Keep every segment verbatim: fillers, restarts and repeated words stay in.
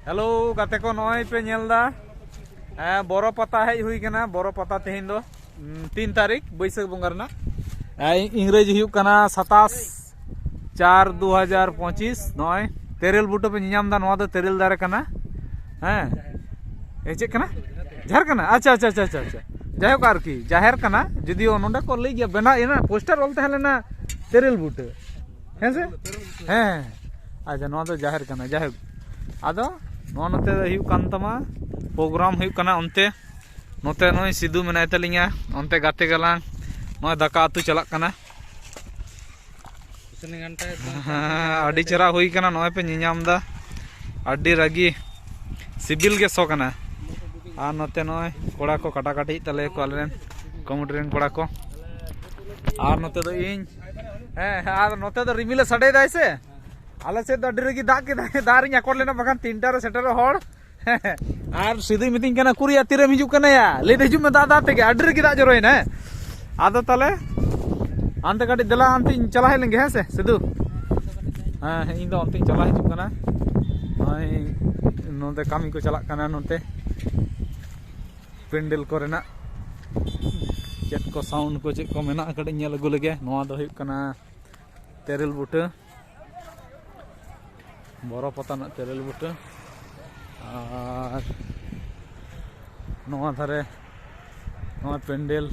Hello ᱜᱟᱛᱮ ᱠᱚ, ᱱᱚᱜᱼᱚᱭ ᱯᱮ ᱧᱮᱞ ᱮᱫᱟ, ᱦᱮᱸ, ᱵᱚᱨᱚ ᱯᱟᱛᱟ ᱦᱮᱡ ᱦᱩᱭ ᱠᱟᱱᱟ᱾ ᱵᱚᱨᱚ ᱯᱟᱛᱟ ᱛᱮᱦᱮᱧ ᱫᱚ, ᱩᱢ, ᱛᱤᱱ ᱛᱟᱹᱨᱤᱠᱷ ᱵᱟᱹᱭᱥᱟᱹᱠᱷ ᱵᱚᱸᱜᱟ ᱨᱮᱱᱟᱜ᱾ ᱦᱮᱸ, ᱤᱝᱨᱮᱡᱤ ᱦᱩᱭᱩᱜ ᱠᱟᱱᱟ ᱥᱟᱛᱟᱥ ᱪᱟᱨ ᱫᱩ ᱦᱟᱡᱟᱨ ᱯᱚᱸᱪᱤᱥ᱾ ᱱᱚᱜᱼᱚᱭ ᱛᱮᱨᱮᱞ ᱵᱩᱴᱟᱹ ᱯᱮ ᱧᱮᱧᱟᱢ ᱮᱫᱟ, ᱱᱚᱣᱟ ᱫᱚ ᱛᱮᱨᱮᱞ ᱫᱟᱨᱮ ᱠᱟᱱᱟ᱾ ᱦᱮᱸ, ᱮ, ᱪᱮᱫ ᱠᱟᱱᱟ? ᱡᱷᱟᱨ ᱠᱟᱱᱟ? ᱟᱪᱪᱷᱟ, ᱟᱪᱪᱷᱟ, ᱟᱪᱪᱷᱟ, ᱟᱪᱪᱷᱟ, ᱟᱪᱪᱷᱟ᱾ ᱡᱟᱭᱦᱳᱠ, ᱟᱨᱠᱤ ᱡᱟᱦᱮᱨ ᱠᱟᱱᱟ, ᱡᱩᱫᱤᱭᱳ ᱱᱚᱸᱰᱮ ᱠᱚ ᱞᱟᱹᱭ ᱜᱮᱭᱟ, ᱵᱮᱱᱟᱣ ᱮᱱᱟ, ᱯᱳᱥᱴᱟᱨ ᱚᱞ ᱛᱟᱦᱮᱸ ᱞᱮᱱᱟ ᱛᱮᱨᱮᱞ ᱵᱩᱴᱟᱹ᱾ ᱦᱮᱸ ᱥᱮ? ᱦᱮᱸ᱾ ᱟᱪᱪᱷᱟ, ᱱᱚᱣᱟ ᱫᱚ ᱡᱟᱦᱮᱨ ᱠᱟᱱᱟ᱾ ᱡᱟᱭᱦᱳᱠ, ᱟᱫᱚ ᱱᱚᱣᱟ ᱱᱚᱛᱮ ᱫᱚ ᱦᱩᱭᱩᱜ ᱠᱟᱱ ᱛᱟᱢᱟ, ᱯᱨᱳᱜᱨᱟᱢ ᱦᱩᱭᱩᱜ ᱠᱟᱱᱟ ᱚᱱᱛᱮ᱾ ᱱᱚᱛᱮ ᱱᱩᱭ ᱥᱤᱫᱩ ᱢᱮᱱᱟᱭ ᱛᱟᱹᱞᱤᱧᱟ, ᱚᱱᱛᱮ ᱜᱟᱛᱮ ᱜᱟᱞᱟᱝ ᱱᱚᱜᱼᱚᱭ ᱫᱟᱠᱟ ᱩᱛᱩ ᱪᱟᱞᱟᱜ ᱠᱟᱱᱟ᱾ ᱤᱥᱤᱱ ᱜᱷᱟᱱᱴᱟ ᱮᱠᱫᱚᱢ ᱟᱹᱰᱤ ᱪᱮᱦᱨᱟ ᱦᱩᱭ ᱠᱟᱱᱟ, ᱱᱚᱜᱼᱚᱭ ᱯᱮ ᱧᱮᱧᱟᱢ ᱮᱫᱟ, ᱟᱹᱰᱤ ᱨᱟᱹᱜᱤ ᱥᱤᱵᱤᱞ ᱜᱮ ᱥᱚ ᱠᱟᱱᱟ᱾ ᱟᱨ ᱱᱚᱛᱮ ᱱᱚᱜᱼᱚᱭ ᱠᱚᱲᱟ ᱠᱚ ᱠᱟᱴᱟ ᱠᱟᱴᱤᱡ ᱛᱟᱞᱮᱭᱟ ᱠᱚ ᱟᱞᱮ ᱨᱮᱱ ᱠᱚᱢᱤᱴᱤ ᱨᱮᱱ ᱠᱚᱲᱟ ᱠᱚ᱾ ᱟᱨ ᱱᱚᱛᱮ ᱫᱚ ᱤᱧ, ᱦᱮᱸ, ᱟᱨ ᱱᱚᱛᱮ ᱫᱚ ᱨᱤᱢᱤᱞᱮ ᱥᱟᱰᱮᱭᱮᱫᱟᱭ ᱥᱮ᱾ ᱟᱞᱮ ᱥᱮᱫ ᱫᱚ ᱟᱹᱰᱤ ᱨᱟᱹᱜᱤ ᱫᱟᱜ ᱠᱮᱫᱟᱭ, ᱫᱟᱜ ᱨᱤᱧ ᱟᱠᱚᱴ ᱞᱮᱱᱟ, ᱵᱟᱠᱷᱟᱱ ᱛᱤᱱᱴᱟ ᱨᱮ ᱥᱮᱴᱮᱨᱚᱜ ᱦᱚᱲ᱾ ᱟᱨ ᱥᱤᱫᱩᱭ ᱢᱤᱛᱟᱹᱧ ᱠᱟᱱᱟ, "ᱩᱠᱩᱨᱭᱟ, ᱛᱤᱨᱮᱢ ᱦᱤᱡᱩᱜ ᱠᱟᱱᱟ ᱭᱟ?" ᱞᱟᱹᱭ ᱫᱚ, "ᱦᱤᱡᱩᱜ ᱢᱮ, ᱫᱟᱜ ᱫᱟᱜ ᱛᱮᱜᱮ, ᱟᱹᱰᱤ ᱨᱟᱹᱜᱤ ᱫᱟᱜ ᱡᱚᱨᱚᱭᱮᱱᱟ, ᱦᱮᱸ?" ᱟᱫᱚ ᱛᱟᱦᱞᱮ ᱦᱟᱱᱛᱮ ᱠᱟᱹᱴᱤᱡ ᱫᱮᱞᱟ, ᱦᱟᱱᱛᱮᱧ ᱪᱟᱞᱟᱣ ᱦᱮᱡ ᱞᱮᱱᱜᱮ, ᱦᱮᱸ ᱥᱮ ᱥᱤᱫᱩ? ᱦᱮᱸ, ᱦᱮᱸ, ᱤᱧ ᱫᱚ ᱚᱱᱛᱮᱧ ᱪᱟᱞᱟᱣ ᱦᱤᱡᱩᱜ ᱠᱟᱱᱟ᱾ ᱱᱚᱜᱼᱚᱭ ᱱᱚᱸᱰᱮ ᱠᱟᱹᱢᱤ ᱠᱚ ᱪᱟᱞᱟᱜ ᱠᱟᱱᱟ, ᱱᱚᱛᱮ ᱯᱮᱱᱰᱮᱞ ᱠᱚᱨᱮᱱᱟᱜ ᱪᱮᱫ ᱠᱚ ᱥᱟᱣᱩᱱᱰ ᱠᱚ ᱪᱮᱫ ᱠᱚ ᱢᱮᱱᱟᱜᱼᱟ, ᱠᱟᱹᱴᱤᱡ ᱧᱮᱞ ᱟᱹᱜᱩ ᱞᱮᱜᱮ᱾ ᱱᱚᱣᱟ ᱫᱚ ᱦᱩᱭᱩᱜ ᱠᱟᱱᱟ ᱛᱮᱨᱮᱞ ᱵᱩᱴᱟᱹ, ᱵᱚᱨᱚ ᱯᱟᱛᱟ ᱨᱮᱱᱟᱜ ᱛᱮᱨᱮᱞ ᱵᱩᱴᱟᱹ᱾ ᱟᱨ ᱱᱚᱣᱟ ᱫᱷᱟᱨᱮ, ᱱᱚᱣᱟ ᱯᱮᱱᱰᱮᱞ,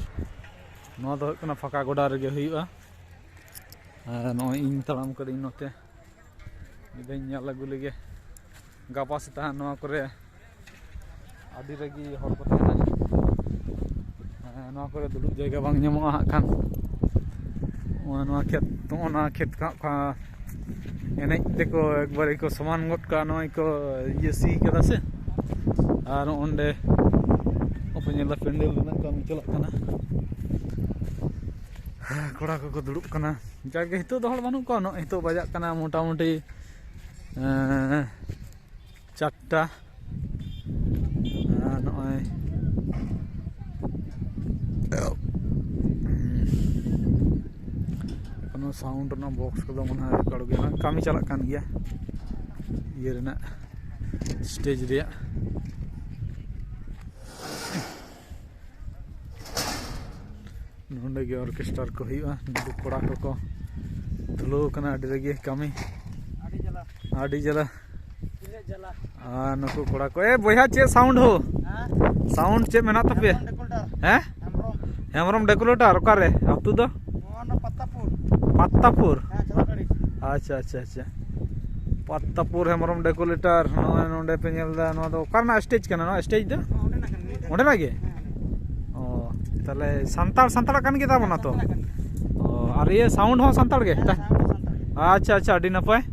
ᱱᱚᱣᱟ ᱫᱚ ᱦᱩᱭᱩᱜ ᱠᱟᱱᱟ ᱯᱷᱟᱸᱠᱟ ᱜᱚᱰᱟ ᱨᱮᱜᱮ ᱦᱩᱭᱩᱜᱼᱟ᱾ ᱟᱨ ᱱᱚᱜᱼᱚᱭ ᱤᱧ ᱛᱟᱲᱟᱢ ᱠᱟᱹᱫᱟᱹᱧ ᱱᱚᱛᱮ, ᱢᱤᱫ ᱫᱷᱟᱣ ᱧᱮᱞ ᱟᱹᱜᱩ ᱞᱮᱜᱮ᱾ ᱜᱟᱯᱟ ᱥᱮᱛᱟᱜ ᱱᱚᱣᱟ ᱠᱚᱨᱮ ᱟᱹᱰᱤ ᱨᱟᱹᱜᱤ ᱦᱚᱲ ᱠᱚ ᱛᱟᱦᱮᱱᱟ᱾ ᱦᱮᱸ, ᱱᱚᱣᱟ ᱠᱚᱨᱮ ᱫᱩᱲᱩᱵ ᱡᱟᱭᱜᱟ ᱵᱟᱝ ᱧᱟᱢᱚᱜᱼᱟ ᱦᱟᱸᱜ ᱠᱷᱟᱱ᱾ ᱱᱚᱜᱼᱚᱭ ᱱᱚᱣᱟ ᱠᱷᱮᱛ, ᱱᱚᱜᱼᱚ ᱱᱚᱣᱟ ᱠᱷᱮᱛ ᱠᱚ ᱦᱟᱸᱜ ᱠᱷᱟᱱ ᱮᱱᱮᱡ ᱛᱮᱠᱚ ᱮᱠᱵᱟᱨᱮ ᱠᱚ ᱥᱚᱢᱟᱱ ᱜᱚᱫ ᱠᱟᱜᱼᱟ᱾ ᱱᱚᱜᱼᱚᱭ ᱠᱚ ᱤᱭᱟᱹ ᱥᱤ ᱠᱟᱫᱟ ᱥᱮ᱾ ᱟᱨ ᱚᱸᱰᱮ ᱚᱠᱚᱭ ᱧᱮᱞ ᱫᱟ, ᱯᱮᱱᱰᱮᱞ ᱨᱮᱱᱟᱜ ᱠᱟᱹᱢᱤ ᱪᱟᱞᱟᱜ ᱠᱟᱱᱟ᱾ ᱠᱚᱲᱟ ᱠᱚᱠᱚ ᱫᱩᱲᱩᱵ ᱠᱟᱱᱟ᱾ ᱡᱟᱜᱮ ᱱᱤᱛᱚᱜ ᱫᱚ ᱦᱚᱲ ᱵᱟᱹᱱᱩᱜ ᱠᱚᱣᱟ, ᱱᱚᱜᱼᱚᱭ ᱱᱤᱛᱚᱜ ᱵᱟᱡᱟᱜ ᱠᱟᱱᱟ ᱢᱚᱴᱟᱢᱩᱴᱤ, ᱮᱸ, ᱪᱟᱨᱴᱟ᱾ ᱟᱨ ᱱᱚᱜᱼᱚᱭ ᱠᱳᱱᱳ ᱥᱟᱣᱩᱱᱰ ᱨᱮᱱᱟᱜ ᱵᱚᱠᱥ ᱠᱚᱫᱚ ᱢᱚᱱᱮ ᱦᱚᱭ ᱨᱮᱠᱚᱨᱰ ᱜᱮᱭᱟ, ᱠᱟᱹᱢᱤ ᱪᱟᱞᱟᱜ ᱠᱟᱱ ᱜᱮᱭᱟ ᱤᱭᱟᱹ ᱨᱮᱱᱟᱜ᱾ ᱥᱴᱮᱡᱽ ᱨᱮᱭᱟᱜ᱾ ᱱᱚᱸᱰᱮ ᱜᱮ ᱚᱨᱠᱮᱥᱴᱟᱨ ᱠᱚ ᱦᱩᱭᱩᱜᱼᱟ᱾ ᱱᱩᱠᱩ ᱠᱚᱲᱟ ᱠᱚᱠᱚ ᱫᱷᱩᱞᱟᱹᱣ ᱠᱟᱱᱟ ᱟᱹᱰᱤ ᱨᱟᱹᱜᱤ ᱠᱟᱹᱢᱤ᱾ ᱟᱹᱰᱤ ᱡᱟᱞᱟ᱾ ᱟᱹᱰᱤ ᱡᱟᱞᱟ᱾ ᱛᱤᱱᱟᱹᱜ ᱡᱟᱞᱟ᱾ ᱟᱨ ᱱᱩᱠᱩ ᱠᱚᱲᱟ ᱠᱚ, ᱮ ᱵᱚᱭᱦᱟ, ᱪᱮᱫ ᱥᱟᱣᱩᱱᱰ ᱦᱳ? ᱦᱮᱸ? ᱥᱟᱣᱩᱱᱰ ᱪᱮᱫ ᱢᱮᱱᱟᱜ ᱛᱟᱯᱮᱭᱟ? ᱦᱮᱢᱵᱨᱚᱢ ᱰᱮᱠᱳᱞᱴᱟᱨ᱾ ᱦᱮᱸ? ᱦᱮᱢᱵᱨᱚᱢ᱾ ᱦᱮᱢᱵᱨᱚᱢ ᱰᱮᱠᱳᱞᱮᱴᱟᱨ ᱚᱠᱟᱨᱮ? ᱟᱹᱛᱩ ᱫᱚ? ᱱᱚᱣᱟ ᱯᱟᱛᱛᱟᱯᱩᱨ᱾ ᱯᱟᱛᱛᱟᱯᱩᱨ? ᱦᱮᱸ, ᱪᱟᱞᱟᱜ ᱜᱟᱹᱲᱤ᱾ ᱟᱪᱪᱷᱟ, ᱟᱪᱪᱷᱟ, ᱟᱪᱪᱷᱟ᱾ ᱯᱟᱛᱛᱟᱯᱩᱨ ᱦᱮᱢᱵᱨᱚᱢ ᱰᱮᱠᱳᱞᱮᱴᱟᱨ᱾ ᱱᱚᱜᱼᱚᱭ ᱱᱚᱸᱰᱮ ᱯᱮ ᱧᱮᱞ ᱮᱫᱟ, ᱱᱚᱣᱟ ᱫᱚ ᱚᱠᱟ ᱨᱮᱱᱟᱜ ᱥᱴᱮᱡᱽ ᱠᱟᱱᱟ? ᱱᱚᱣᱟ ᱥᱴᱮᱡᱽ ᱫᱚ? ᱦᱮᱸ, ᱚᱸᱰᱮᱱᱟᱜ ᱠᱟᱱ ᱜᱮᱭᱟ᱾ ᱚᱸᱰᱮᱱᱟᱜ ᱜᱮ? ᱦᱮᱸ, ᱚᱸᱰᱮ᱾ ᱚ, ᱛᱟᱦᱞᱮ ᱥᱟᱱᱛᱟᱲ, ᱥᱟᱱᱛᱟᱲᱟᱜ ᱠᱟᱱ ᱜᱮ ᱛᱟᱵᱚᱱᱟ ᱛᱚ? ᱥᱟᱱᱛᱟᱲᱟᱜ ᱠᱟᱱ ᱜᱮᱭᱟ᱾ ᱚ, ᱟᱨ ᱤᱭᱟᱹ ᱥᱟᱣᱩᱱᱰ ᱦᱚᱸ ᱥᱟᱱᱛᱟᱲ ᱜᱮ? ᱦᱮᱸ, ᱥᱟᱣᱩᱱᱰ ᱦᱚᱸ ᱥᱟᱱᱛᱟᱲ ᱜᱮ᱾ ᱟᱪᱪᱷᱟ, ᱟᱪᱪᱷᱟ, ᱟᱹᱰᱤ ᱱᱟᱯᱟᱭ᱾ ᱦᱮᱸ᱾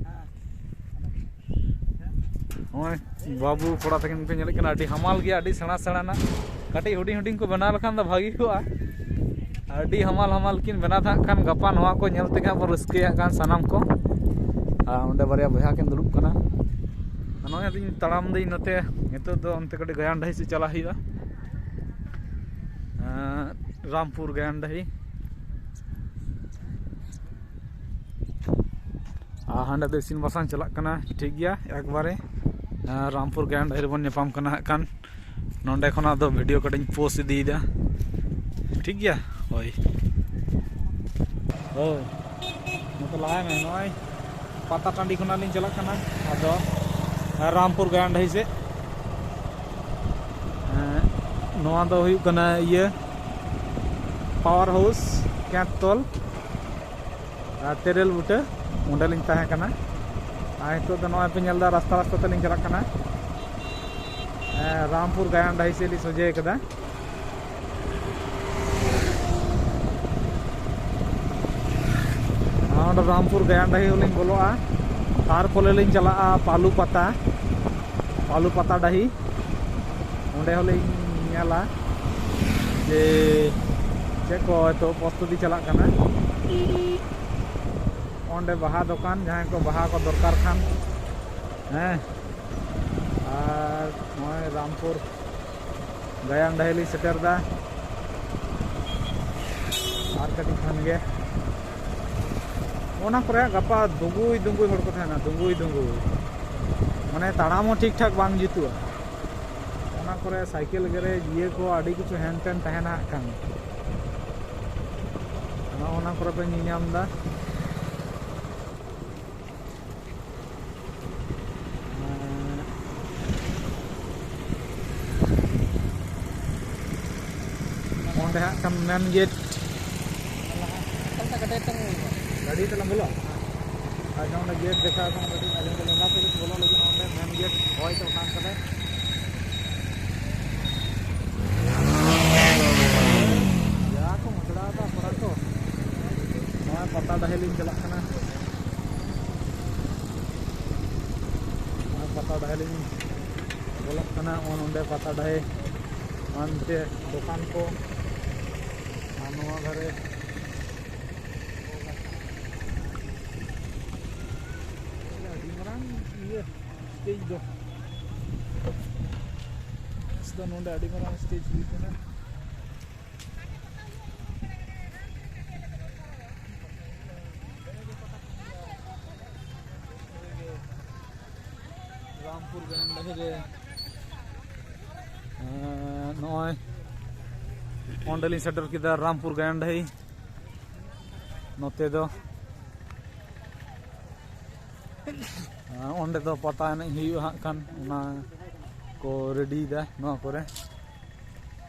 ᱱᱚᱜᱼᱚᱭ ᱵᱟᱹᱵᱩ ᱠᱚᱲᱟ ᱛᱟᱹᱠᱤᱱ ᱯᱮ ᱧᱮᱞᱮᱫ ᱠᱟᱱᱟ, ᱟᱹᱰᱤ ᱦᱟᱢᱟᱞ ᱜᱮᱭᱟ, ᱟᱹᱰᱤ ᱥᱮᱬᱟ ᱥᱮᱬᱟ ᱱᱟᱜ᱾ ᱠᱟᱹᱴᱤᱡ ᱦᱩᱰᱤᱧ ᱦᱩᱰᱤᱧ ᱠᱚ ᱵᱮᱱᱟᱣ ᱞᱮᱠᱷᱟᱱ ᱫᱚ ᱵᱷᱟᱹᱜᱤ ᱠᱚᱜᱼᱟ᱾ ᱟᱹᱰᱤ ᱦᱟᱢᱟᱞ ᱦᱟᱢᱟᱞ ᱠᱤᱱ ᱵᱮᱱᱟᱣ ᱫᱟ ᱦᱟᱸᱜ ᱠᱷᱟᱱ, ᱜᱟᱯᱟ ᱱᱚᱣᱟ ᱠᱚ ᱧᱮᱞ ᱛᱮᱜᱮ ᱦᱟᱸᱜ ᱵᱚᱱ ᱨᱟᱹᱥᱠᱟᱹᱭᱟ ᱦᱟᱸᱜ ᱠᱷᱟᱱ ᱥᱟᱱᱟᱢ ᱠᱚ᱾ ᱟᱨ ᱚᱸᱰᱮ ᱵᱟᱨᱭᱟ ᱵᱚᱭᱦᱟ ᱠᱤᱱ ᱫᱩᱲᱩᱵ ᱠᱟᱱᱟ᱾ ᱱᱚᱜᱼᱚᱭ ᱟᱫᱚᱧ ᱛᱟᱲᱟᱢ ᱫᱟᱹᱧ ᱱᱚᱛᱮ, ᱱᱤᱛᱚᱜ ᱫᱚ ᱚᱱᱛᱮ ᱠᱟᱹᱴᱤᱡ ᱜᱟᱭᱟᱱ ᱰᱟᱹᱦᱤ ᱥᱮᱫ ᱪᱟᱞᱟᱜ ᱦᱩᱭᱩᱜᱼᱟ, ᱮᱸ, ᱨᱟᱢᱯᱩᱨ ᱜᱟᱭᱟᱱ ᱰᱟᱹᱦᱤ᱾ ᱟᱨ ᱦᱟᱸᱰᱮ ᱫᱚ ᱤᱥᱤᱱ ᱵᱟᱥᱟᱝ ᱪᱟᱞᱟᱜ ᱠᱟᱱᱟ, ᱴᱷᱤᱠ ᱜᱮᱭᱟ, ᱮᱠᱵᱟᱨᱮ, ᱮᱸ, ᱨᱟᱢᱯᱩᱨ ᱜᱟᱭᱟᱱ ᱰᱟᱹᱦᱤ ᱨᱮᱵᱚᱱ ᱧᱟᱯᱟᱢ ᱠᱟᱱᱟ ᱦᱟᱸᱜ ᱠᱷᱟᱱ᱾ ᱱᱚᱸᱰᱮ ᱠᱷᱚᱱᱟᱜ ᱫᱚ ᱵᱷᱤᱰᱤᱭᱳ ᱠᱟᱹᱴᱤᱡ ᱤᱧ ᱯᱳᱥᱴ ᱤᱫᱤᱭᱮᱫᱟ, ᱴᱷᱤᱠ ᱜᱮᱭᱟ᱾ ᱦᱳᱭ, ᱦᱳᱭ, ᱱᱚᱛᱮ ᱞᱟᱦᱟᱭ ᱢᱮ᱾ ᱱᱚᱜᱼᱚᱭ ᱯᱟᱛᱟ ᱴᱟᱺᱰᱤ ᱠᱷᱚᱱᱟᱜ ᱞᱤᱧ ᱪᱟᱞᱟᱜ ᱠᱟᱱᱟ, ᱟᱫᱚ ᱨᱟᱢᱯᱩᱨ ᱜᱟᱭᱟᱱ ᱰᱟᱹᱦᱤ ᱥᱮᱫ᱾ ᱮᱸ, ᱱᱚᱣᱟ ᱫᱚ ᱦᱩᱭᱩᱜ ᱠᱟᱱᱟ ᱤᱭᱟᱹ, ᱯᱟᱣᱟᱨ ᱦᱟᱣᱩᱥ ᱠᱮᱸᱛ ᱛᱚᱞ᱾ ᱟᱨ ᱛᱮᱨᱮᱞ ᱵᱩᱴᱟᱹ, ᱚᱸᱰᱮᱞᱤᱧ ᱛᱟᱦᱮᱸ ᱠᱟᱱᱟ᱾ ᱟᱨ ᱱᱤᱛᱚᱜ ᱫᱚ ᱱᱚᱜᱼᱚᱭ ᱯᱮ ᱧᱮᱞ ᱮᱫᱟ, ᱨᱟᱥᱛᱟ ᱨᱟᱥᱛᱟ ᱛᱮᱞᱤᱧ ᱪᱟᱞᱟᱜ ᱠᱟᱱᱟ᱾ ᱮᱸ, ᱨᱟᱢᱯᱩᱨ ᱜᱟᱭᱟᱱ ᱰᱟᱹᱦᱤ ᱥᱮᱫ ᱞᱤᱧ ᱥᱚᱡᱷᱮ ᱠᱟᱫᱟ᱾ ᱱᱚᱰᱮ ᱨᱟᱢᱯᱩᱨ ᱜᱟᱭᱟᱱ ᱰᱟᱹᱦᱤ ᱦᱚᱸᱞᱤᱧ ᱵᱚᱞᱚᱜᱼᱟ, ᱛᱟᱨᱯᱚᱨᱮ ᱞᱤᱧ ᱪᱟᱞᱟᱜᱼᱟ ᱯᱟᱞᱩ ᱯᱟᱛᱟ, ᱯᱟᱞᱩ ᱯᱟᱛᱟ ᱰᱟᱹᱦᱤ᱾ ᱚᱸᱰᱮ ᱦᱚᱸᱞᱤᱧ ᱧᱮᱞᱟ ᱡᱮ ᱪᱮᱫ ᱠᱚ ᱦᱚᱭᱛᱳ ᱯᱨᱚᱥᱛᱩᱛᱤ ᱪᱟᱞᱟᱜ ᱠᱟᱱᱟ᱾ ᱚᱸᱰᱮ ᱵᱟᱦᱟ ᱫᱚᱠᱟᱱ, ᱡᱟᱦᱟᱸᱭ ᱠᱚ ᱵᱟᱦᱟ ᱠᱚ ᱫᱚᱨᱠᱟᱨ ᱠᱷᱟᱱ, ᱦᱮᱸ᱾ ᱟᱨ ᱱᱚᱜᱼᱚᱭ ᱨᱟᱢᱯᱩᱨ ᱜᱟᱭᱟᱱ ᱰᱟᱹᱦᱤ ᱞᱤᱧ ᱥᱮᱴᱮᱨ ᱮᱫᱟ᱾ ᱟᱨ ᱠᱟᱹᱴᱤᱡ ᱠᱷᱟᱱ ᱜᱮ ᱚᱱᱟ ᱠᱚᱨᱮ ᱜᱟᱯᱟ ᱫᱩᱸᱜᱩᱭ ᱫᱩᱸᱜᱩᱭ ᱦᱚᱲ ᱠᱚ ᱛᱟᱦᱮᱱᱟ, ᱫᱩᱸᱜᱩᱭ ᱫᱩᱸᱜᱩᱭ᱾ ᱢᱟᱱᱮ ᱛᱟᱲᱟᱢ ᱦᱚᱸ ᱴᱷᱤᱠ ᱴᱷᱟᱠ ᱵᱟᱝ ᱡᱩᱛᱩᱜᱼᱟ᱾ ᱚᱱᱟ ᱠᱚᱨᱮ ᱥᱟᱭᱠᱮᱞ ᱜᱮᱨᱮᱡᱽ ᱤᱭᱟᱹ ᱠᱚ ᱟᱹᱰᱤ ᱠᱤᱪᱷᱩ ᱦᱮᱱ ᱛᱮᱱ ᱛᱟᱦᱮᱱᱟ ᱦᱟᱸᱜ ᱠᱷᱟᱱ᱾ ᱱᱚᱜᱼᱚ ᱱᱟ ᱠᱚᱨᱮ ᱯᱮ ᱧᱮᱧᱟᱢ ᱮᱫᱟ᱾ ᱚᱸᱰᱮ ᱦᱟᱸᱜ ᱠᱷᱟᱱ ᱢᱮᱱ ᱜᱮᱴ᱾ ᱜᱟᱹᱰᱤ ᱛᱮᱞᱟᱝ ᱵᱚᱞᱚᱜᱼᱟ᱾ ᱟᱪᱪᱷᱟ, ᱚᱸᱰᱮ ᱜᱮᱴ ᱫᱮᱠᱷᱟᱣ ᱠᱟᱱᱟ ᱠᱟᱹᱴᱤᱡ, ᱟᱞᱮ ᱫᱚ ᱞᱮᱸᱜᱟ ᱥᱮᱫ ᱵᱚᱞᱚᱜ ᱞᱟᱹᱜᱤᱫ ᱚᱸᱰᱮ ᱢᱮᱱ ᱜᱮᱴ ᱦᱚᱭ ᱛᱮ ᱚᱴᱟᱝ ᱠᱟᱫᱟᱭ᱾ ᱡᱟ ᱠᱚ ᱢᱚᱡᱽᱲᱟ ᱠᱟᱜ ᱠᱚᱲᱟ ᱠᱚ᱾ ᱱᱚᱣᱟ ᱯᱟᱛᱟ ᱰᱟᱹᱦᱤ ᱞᱤᱧ ᱪᱟᱞᱟᱜ ᱠᱟᱱᱟ᱾ ᱱᱚᱣᱟ ᱯᱟᱛᱟ ᱰᱟᱹᱦᱤ ᱞᱤᱧ ᱵᱚᱞᱚᱜ ᱠᱟᱱᱟ᱾ ᱱᱚᱜᱼᱚ ᱱᱚᱸᱰᱮ ᱯᱟᱛᱟ ᱰᱟᱹᱦᱤ, ᱦᱟᱱᱛᱮ ᱫᱚᱠᱟᱱ ᱠᱚ, ᱟᱨ ᱱᱚᱣᱟ ᱫᱷᱟᱨᱮ ᱟᱹᱰᱤ ᱢᱟᱨᱟᱝ ᱤᱭᱟᱹ ᱥᱴᱮᱡᱽ ᱫᱚ᱾ ᱱᱮᱥ ᱫᱚ ᱱᱚᱰᱮ ᱟᱹᱰᱤ ᱢᱟᱨᱟᱝ ᱥᱴᱮᱡᱽ ᱦᱩᱭ ᱠᱟᱱᱟ᱾ ᱨᱟᱢᱯᱩᱨ ᱜᱟᱭᱟᱱ ᱰᱟᱹᱦᱤ ᱨᱮ, ᱮᱸ, ᱱᱚᱜᱼᱚᱭ ᱚᱸᱰᱮᱞᱤᱧ ᱥᱮᱴᱮᱨ ᱠᱮᱫᱟ, ᱨᱟᱢᱯᱩᱨ ᱜᱟᱭᱟᱱ ᱰᱟᱹᱦᱤ᱾ ᱱᱚᱛᱮ ᱫᱚ, ᱮᱸ, ᱚᱸᱰᱮ ᱫᱚ ᱯᱟᱛᱟ ᱮᱱᱮᱡ ᱦᱩᱭᱩᱜᱼᱟ ᱦᱟᱸᱜ ᱠᱷᱟᱱ, ᱚᱱᱟ ᱠᱚ ᱨᱮᱰᱤᱭᱮᱫᱟ ᱱᱚᱣᱟ ᱠᱚᱨᱮ᱾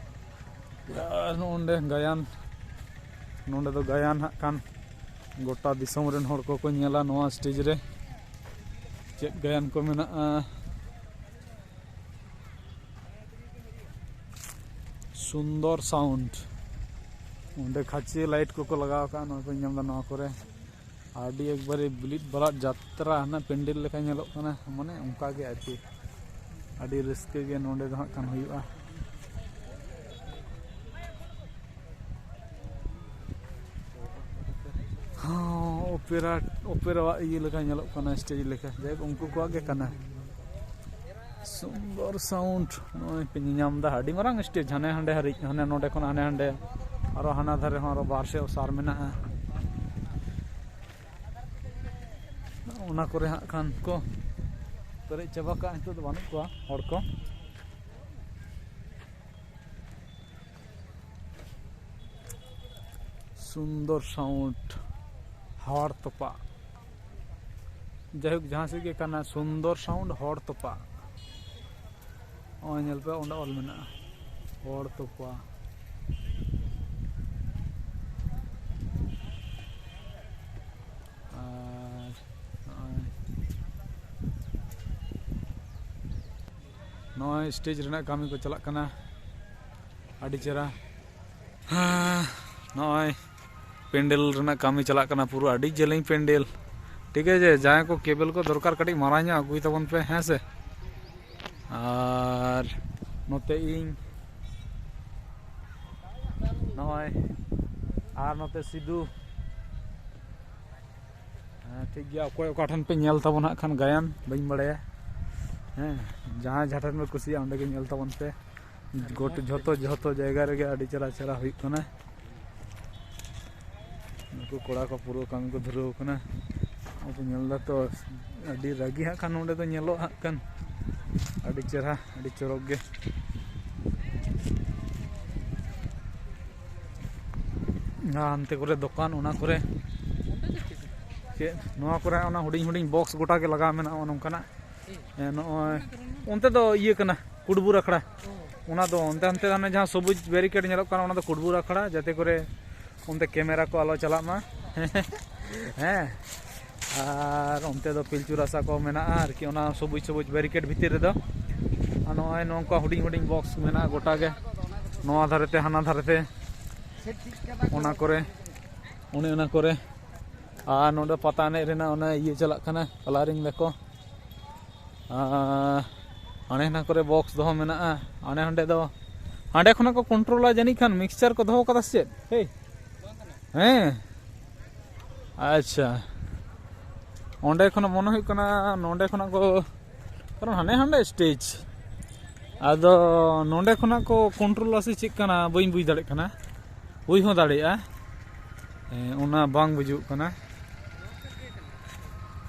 ᱟᱨ ᱱᱚᱸᱰᱮ ᱜᱟᱭᱟᱱ, ᱱᱚᱸᱰᱮ ᱫᱚ ᱜᱟᱭᱟᱱ ᱦᱟᱸᱜ ᱠᱷᱟᱱ ᱜᱚᱴᱟ ᱫᱤᱥᱚᱢ ᱨᱮᱱ ᱦᱚᱲ ᱠᱚᱠᱚ ᱧᱮᱞᱟ ᱱᱚᱣᱟ ᱥᱴᱮᱡᱽ ᱨᱮ ᱪᱮᱫ ᱜᱟᱭᱟᱱ ᱠᱚ ᱢᱮᱱᱟᱜᱼᱟ᱾ ᱥᱩᱱᱫᱚᱨ ᱥᱟᱣᱩᱱᱰ, ᱚᱸᱰᱮ ᱠᱷᱟᱪᱮ ᱞᱟᱭᱤᱴ ᱠᱚᱠᱚ ᱞᱟᱜᱟᱣ ᱟᱠᱟᱫᱼᱟ, ᱱᱚᱣᱟ ᱠᱚᱧ ᱧᱟᱢ ᱮᱫᱟ ᱱᱚᱣᱟ ᱠᱚᱨᱮ᱾ ᱟᱹᱰᱤ ᱮᱠᱵᱟᱨᱮ ᱵᱤᱞᱤᱫ ᱵᱟᱲᱟᱫ ᱡᱟᱛᱨᱟ, ᱦᱟᱱᱟ ᱯᱮᱱᱰᱮᱞ ᱞᱮᱠᱟ ᱧᱮᱞᱚᱜ ᱠᱟᱱᱟ, ᱢᱟᱱᱮ ᱚᱱᱠᱟ ᱜᱮ ᱟᱨᱠᱤ᱾ ᱟᱹᱰᱤ ᱨᱟᱹᱥᱠᱟᱹ ᱜᱮ ᱱᱚᱰᱮ ᱫᱚ ᱦᱟᱸᱜ ᱠᱷᱟᱱ ᱦᱩᱭᱩᱜᱼᱟ᱾ ᱦᱚᱸ, ᱚᱯᱮᱨᱟ, ᱚᱯᱮᱨᱟᱣᱟᱜ ᱤᱭᱟᱹ ᱞᱮᱠᱟ ᱧᱮᱞᱚᱜ ᱠᱟᱱᱟ, ᱥᱴᱮᱡᱽ ᱞᱮᱠᱟ᱾ ᱡᱟᱭᱦᱳᱠ, ᱩᱱᱠᱩ ᱠᱚᱣᱟᱜ ᱜᱮ ᱠᱟᱱᱟ᱾ ᱥᱩᱱᱫᱚᱨ ᱥᱟᱣᱩᱱᱰ, ᱱᱚᱜᱼᱚᱭ ᱯᱮ ᱧᱮᱧᱟᱢ ᱮᱫᱟ, ᱟᱹᱰᱤ ᱢᱟᱨᱟᱝ ᱥᱴᱮᱡᱽ, ᱦᱟᱱᱮ ᱦᱟᱸᱰᱮ ᱦᱟᱹᱨᱤᱡ, ᱦᱟᱱᱮ ᱱᱚᱰᱮ ᱠᱷᱚᱱ ᱦᱟᱱᱮ ᱦᱟᱸᱰᱮ, ᱟᱨᱚ ᱦᱟᱱᱟ ᱫᱷᱟᱨᱮ ᱦᱚᱸ ᱟᱨᱚ ᱵᱟᱨ ᱥᱮᱫ ᱚᱥᱟᱨ ᱢᱮᱱᱟᱜᱼᱟ᱾ ᱚᱱᱟ ᱠᱚᱨᱮ ᱦᱟᱸᱜ ᱠᱷᱟᱱ ᱠᱚ ᱯᱮᱨᱮᱡ ᱪᱟᱵᱟ ᱠᱟᱜᱼᱟ, ᱱᱤᱛᱚᱜ ᱫᱚ ᱵᱟᱹᱱᱩᱜ ᱠᱚᱣᱟ ᱦᱚᱲ ᱠᱚ᱾ ᱥᱩᱱᱫᱚᱨ ᱥᱟᱣᱩᱱᱰ, ᱦᱚᱲ ᱛᱚᱯᱟ᱾ ᱡᱟᱭᱦᱳᱠ, ᱡᱟᱦᱟᱸ ᱥᱮᱫ ᱜᱮ ᱠᱟᱱᱟ, ᱥᱩᱱᱫᱚᱨ ᱥᱟᱣᱩᱱᱰ, ᱦᱚᱲ ᱛᱚᱯᱟ᱾ ᱱᱚᱜᱼᱚᱭ ᱧᱮᱞ ᱯᱮ, ᱚᱸᱰᱮ ᱚᱞ ᱢᱮᱱᱟᱜᱼᱟ, ᱦᱚᱲ ᱛᱚᱯᱟ᱾ ᱟᱨ ᱱᱚᱜᱼᱚᱭ, ᱱᱚᱜᱼᱚᱭ ᱥᱴᱮᱡᱽ ᱨᱮᱱᱟᱜ ᱠᱟᱹᱢᱤ ᱠᱚ ᱪᱟᱞᱟᱜ ᱠᱟᱱᱟ, ᱟᱹᱰᱤ ᱪᱮᱦᱨᱟ᱾ ᱦᱮᱸ, ᱱᱚᱜᱼᱚᱭ ᱯᱮᱱᱰᱮᱞ ᱨᱮᱱᱟᱜ ᱠᱟᱹᱢᱤ ᱪᱟᱞᱟᱜ ᱠᱟᱱᱟ, ᱯᱩᱨᱟᱹ ᱟᱹᱰᱤ ᱡᱮᱞᱮᱧ ᱯᱮᱱᱰᱮᱞ᱾ ᱴᱷᱤᱠ ᱟᱪᱷᱮ, ᱡᱟᱦᱟᱸᱭ ᱠᱚ ᱠᱮᱵᱮᱞ ᱠᱚ ᱫᱚᱨᱠᱟᱨ, ᱠᱟᱹᱴᱤᱡ ᱢᱟᱨᱟᱝ ᱧᱚᱜ ᱟᱹᱜᱩᱭ ᱛᱟᱵᱚᱱ ᱯᱮ, ᱦᱮᱸ ᱥᱮ᱾ ᱟᱨ ᱱᱚᱛᱮ ᱤᱧ ᱱᱚᱜᱼᱚᱭ, ᱟᱨ ᱱᱚᱛᱮ ᱥᱤᱫᱩ᱾ ᱦᱮᱸ, ᱴᱷᱤᱠ ᱜᱮᱭᱟ, ᱚᱠᱚᱭ ᱚᱠᱟ ᱴᱷᱮᱱ ᱯᱮ ᱧᱮᱞ ᱛᱟᱵᱚᱱ ᱦᱟᱸᱜ ᱠᱷᱟᱱ ᱜᱟᱭᱟᱱ, ᱵᱟᱹᱧ ᱵᱟᱲᱟᱭᱟ᱾ ᱦᱮᱸ, ᱡᱟᱦᱟᱸᱭ ᱡᱟᱦᱟᱸ ᱴᱷᱮᱱ ᱯᱮ ᱠᱩᱥᱤᱭᱟᱜᱼᱟ, ᱚᱸᱰᱮ ᱜᱮ ᱧᱮᱞ ᱛᱟᱵᱚᱱ ᱯᱮ᱾ ᱜᱚᱴ-, ᱡᱷᱚᱛᱚ, ᱡᱷᱚᱛᱚ ᱡᱟᱭᱜᱟ ᱨᱮᱜᱮ ᱟᱹᱰᱤ ᱪᱮᱦᱨᱟ ᱪᱮᱦᱨᱟ ᱦᱩᱭᱩᱜ ᱠᱟᱱᱟ᱾ ᱱᱩᱠᱩ ᱠᱚᱲᱟ ᱠᱚ ᱯᱩᱨᱟᱹ ᱠᱟᱹᱢᱤ ᱠᱚ ᱫᱷᱩᱨᱟᱹᱣ ᱠᱟᱱᱟ᱾ ᱱᱚᱜᱼᱚᱭ ᱯᱮ ᱧᱮᱞ ᱫᱟ ᱛᱚ, ᱟᱹᱰᱤ ᱨᱟᱹᱜᱤ ᱦᱟᱸᱜ ᱠᱷᱟᱱ ᱱᱚᱸᱰᱮ ᱫᱚ ᱧᱮᱞᱚᱜ ᱦᱟᱸᱜ ᱠᱷᱟᱱ, ᱟᱹᱰᱤ ᱪᱮᱦᱨᱟ, ᱟᱹᱰᱤ ᱪᱚᱨᱚᱠ ᱜᱮ᱾ ᱟᱨ ᱦᱟᱱᱛᱮ ᱠᱚᱨᱮ ᱫᱚᱠᱟᱱ, ᱚᱱᱟ ᱠᱚᱨᱮ ᱪᱮᱫ, ᱱᱚᱣᱟ ᱠᱚᱨᱮ ᱚᱱᱟ ᱦᱩᱰᱤᱧ ᱦᱩᱰᱤᱧ ᱵᱚᱠᱥ ᱜᱚᱴᱟ ᱜᱮ ᱞᱟᱜᱟᱣ ᱢᱮᱱᱟᱜᱼᱟ, ᱱᱚᱝᱠᱟᱱᱟᱜ᱾ ᱦᱮᱸ, ᱱᱚᱜᱼᱚᱭ ᱚᱱᱛᱮ ᱫᱚ ᱤᱭᱟᱹ ᱠᱟᱱᱟ, ᱠᱩᱰᱵᱩᱨ ᱟᱠᱷᱲᱟ᱾ ᱚᱱᱟ ᱫᱚ ᱚᱱᱛᱮ, ᱦᱟᱱᱛᱮ ᱦᱟᱱᱮ ᱡᱟᱦᱟᱸ ᱥᱚᱵᱩᱡ ᱵᱮᱨᱤᱠᱮᱰ ᱧᱮᱞᱚᱜ ᱠᱟᱱᱟ, ᱚᱱᱟ ᱫᱚ ᱠᱩᱰᱵᱩᱨ ᱟᱠᱷᱲᱟ, ᱡᱟᱛᱮ ᱠᱚᱨᱮ ᱚᱱᱛᱮ ᱠᱮᱢᱮᱨᱟ ᱠᱚ ᱟᱞᱚ ᱪᱟᱞᱟᱜ ᱢᱟ᱾ ᱦᱮᱸ, ᱟᱨ ᱚᱱᱛᱮ ᱫᱚ ᱯᱤᱞᱪᱩ ᱨᱟᱥᱟ ᱠᱚ ᱢᱮᱱᱟᱜᱼᱟ ᱟᱨᱠᱤ, ᱚᱱᱟ ᱥᱚᱵᱩᱡ ᱥᱚᱵᱩᱡ ᱵᱮᱨᱤᱠᱮᱰ ᱵᱷᱤᱛᱤᱨ ᱨᱮᱫᱚ᱾ ᱟᱨ ᱱᱚᱜᱼᱚᱭ ᱱᱚᱝᱠᱟ ᱦᱩᱰᱤᱧ ᱦᱩᱰᱤᱧ ᱵᱚᱠᱥ ᱢᱮᱱᱟᱜᱼᱟ ᱜᱚᱴᱟ ᱜᱮ, ᱱᱚᱣᱟ ᱫᱷᱟᱨᱮ ᱛᱮ ᱦᱟᱱᱟ ᱫᱷᱟᱨᱮ ᱛᱮ, ᱚᱱᱟ ᱠᱚᱨᱮ, ᱚᱱᱮ ᱚᱱᱟ ᱠᱚᱨᱮ᱾ ᱟᱨ ᱱᱚᱰᱮ ᱯᱟᱛᱟ ᱮᱱᱮᱡ ᱨᱮᱱᱟᱜ ᱚᱱᱟ ᱤᱭᱟᱹ ᱪᱟᱞᱟᱜ ᱠᱟᱱᱟ, ᱠᱟᱞᱟᱨᱤᱝ ᱫᱟᱠᱚ᱾ ᱟᱨ ᱦᱟᱸᱰᱮ ᱦᱟᱱᱟ ᱠᱚᱨᱮ ᱵᱚᱠᱥ ᱫᱚᱦᱚ ᱢᱮᱱᱟᱜᱼᱟ᱾ ᱦᱟᱸᱰᱮ ᱦᱟᱸᱰᱮ ᱫᱚ, ᱦᱟᱸᱰᱮ ᱠᱷᱚᱱᱟᱜ ᱠᱚ ᱠᱚᱱᱴᱨᱳᱞᱟ ᱡᱟᱹᱱᱤᱡ ᱠᱷᱟᱱ, ᱢᱤᱠᱥᱪᱟᱨ ᱠᱚ ᱫᱚᱦᱚ ᱠᱟᱫᱟ ᱥᱮ ᱪᱮᱫ? ᱦᱮᱸ᱾ ᱟᱪᱪᱷᱟ, ᱚᱸᱰᱮ ᱠᱷᱚᱱᱟᱜ ᱢᱚᱱᱮ ᱦᱩᱭᱩᱜ ᱠᱟᱱᱟ, ᱱᱚᱸᱰᱮ ᱠᱷᱚᱱᱟᱜ ᱠᱚ, ᱠᱟᱨᱚᱱ ᱦᱟᱱᱮ ᱦᱟᱸᱰᱮ ᱥᱴᱮᱡᱽ, ᱟᱫᱚ ᱱᱚᱸᱰᱮ ᱠᱷᱚᱱᱟᱜ ᱠᱚ ᱠᱚᱱᱴᱨᱳᱞᱟ ᱥᱮ ᱪᱮᱫ ᱠᱟᱱᱟ, ᱵᱟᱹᱧ ᱵᱩᱡᱽ ᱫᱟᱲᱮᱭᱟᱜ ᱠᱟᱱᱟ᱾ ᱦᱩᱭ ᱦᱚᱸ ᱫᱟᱲᱮᱭᱟᱜᱼᱟ᱾ ᱦᱮᱸ, ᱚᱱᱟ ᱵᱟᱝ ᱵᱩᱡᱩᱜ ᱠᱟᱱᱟ᱾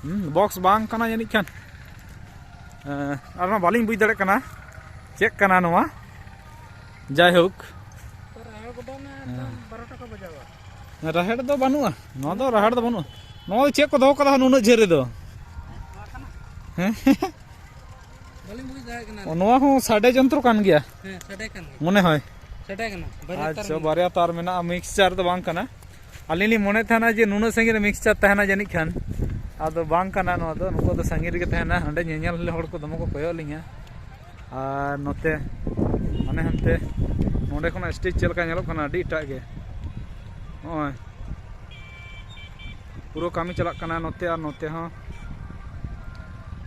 ᱦᱩᱸ, ᱵᱚᱠᱥ ᱵᱟᱝ ᱠᱟᱱᱟ ᱡᱟᱹᱱᱤᱡ ᱠᱷᱟᱱ᱾ ᱟᱨᱦᱚᱸ ᱵᱟᱹᱞᱤᱧ ᱵᱩᱡᱽ ᱫᱟᱲᱮᱭᱟᱜ ᱠᱟᱱᱟ ᱪᱮᱫ ᱠᱟᱱᱟ ᱱᱚᱣᱟ᱾ ᱡᱟᱭᱦᱳᱠ, ᱨᱟᱦᱮᱲ ᱜᱚᱰᱟ ᱨᱮᱱᱟᱜ ᱮᱠᱫᱚᱢ ᱵᱟᱨᱚ ᱴᱟᱠᱟ ᱵᱟᱡᱟᱣᱟ᱾ ᱨᱟᱦᱮᱲ ᱫᱚ ᱵᱟᱹᱱᱩᱜᱼᱟ, ᱱᱚᱣᱟ ᱫᱚ ᱨᱟᱦᱮᱲ ᱫᱚ ᱵᱟᱹᱱᱩᱜᱼᱟ᱾ ᱱᱚᱣᱟ ᱫᱚ ᱪᱮᱫ ᱠᱚ ᱫᱚᱦᱚ ᱠᱟᱫᱟ ᱱᱩᱱᱟᱹᱜ ᱡᱷᱟᱹᱞ ᱨᱮᱫᱚ? ᱦᱮᱸ? ᱵᱟᱹᱞᱤᱧ ᱵᱩᱡᱽ ᱫᱟᱲᱮᱭᱟᱜ ᱠᱟᱱᱟ᱾ ᱚ, ᱱᱚᱣᱟ ᱦᱚᱸ ᱥᱟᱰᱮ ᱡᱚᱱᱛᱨᱚ ᱠᱟᱱ ᱜᱮᱭᱟ᱾ ᱦᱮᱸ, ᱥᱟᱰᱮ ᱠᱟᱱ ᱜᱮᱭᱟ᱾ ᱢᱚᱱᱮ ᱦᱚᱭ᱾ ᱥᱟᱰᱮ ᱠᱟᱱᱟ᱾ ᱵᱟᱨᱭᱟ ᱛᱟᱨ ᱟᱪᱪᱷᱟ, ᱢᱮᱱᱟᱜᱼᱟ᱾ ᱵᱟᱨᱭᱟ ᱛᱟᱨ ᱢᱮᱱᱟᱜᱼᱟ, ᱢᱤᱠᱥᱪᱟᱨ ᱫᱚ ᱵᱟᱝ ᱠᱟᱱᱟ᱾ ᱟᱹᱞᱤᱧ ᱞᱤᱧ ᱢᱚᱱᱮᱭᱮᱫ ᱛᱟᱦᱮᱱᱟ ᱡᱮ ᱱᱩᱱᱟᱹᱜ ᱥᱟᱺᱜᱤᱧ ᱨᱮ ᱢᱤᱠᱥᱪᱟᱨ ᱛᱟᱦᱮᱱᱟ ᱡᱟᱹᱱᱤᱡ ᱠᱷᱟᱱ, ᱟᱫᱚ ᱵᱟᱝ ᱠᱟᱱᱟ ᱱᱚᱣᱟ ᱫᱚ᱾ ᱱᱩᱠᱩ ᱫᱚ ᱥᱟᱺᱜᱤᱧ ᱨᱮᱜᱮ ᱛᱟᱦᱮᱱᱟ, ᱦᱟᱸᱰᱮ ᱧᱮᱧᱮᱞ ᱦᱚᱲ ᱠᱚ ᱫᱚᱢᱮ ᱠᱚ ᱠᱚᱭᱚᱜ ᱟᱹᱞᱤᱧᱟ᱾ ᱟᱨ ᱱᱚᱛᱮ ᱦᱟᱱᱮ ᱦᱟᱱᱛᱮ ᱱᱚᱸᱰᱮ ᱠᱷᱚᱱᱟᱜ ᱥᱴᱮᱡᱽ ᱪᱮᱫ ᱞᱮᱠᱟ ᱧᱮᱞᱚᱜ ᱠᱟᱱᱟ, ᱟᱹᱰᱤ ᱮᱴᱟᱜ ᱜᱮ᱾ ᱱᱚᱜᱼᱚᱭ ᱯᱩᱨᱟᱹ ᱠᱟᱹᱢᱤ ᱪᱟᱞᱟᱜ ᱠᱟᱱᱟ ᱱᱚᱛᱮ ᱟᱨ ᱱᱚᱛᱮ ᱦᱚᱸ᱾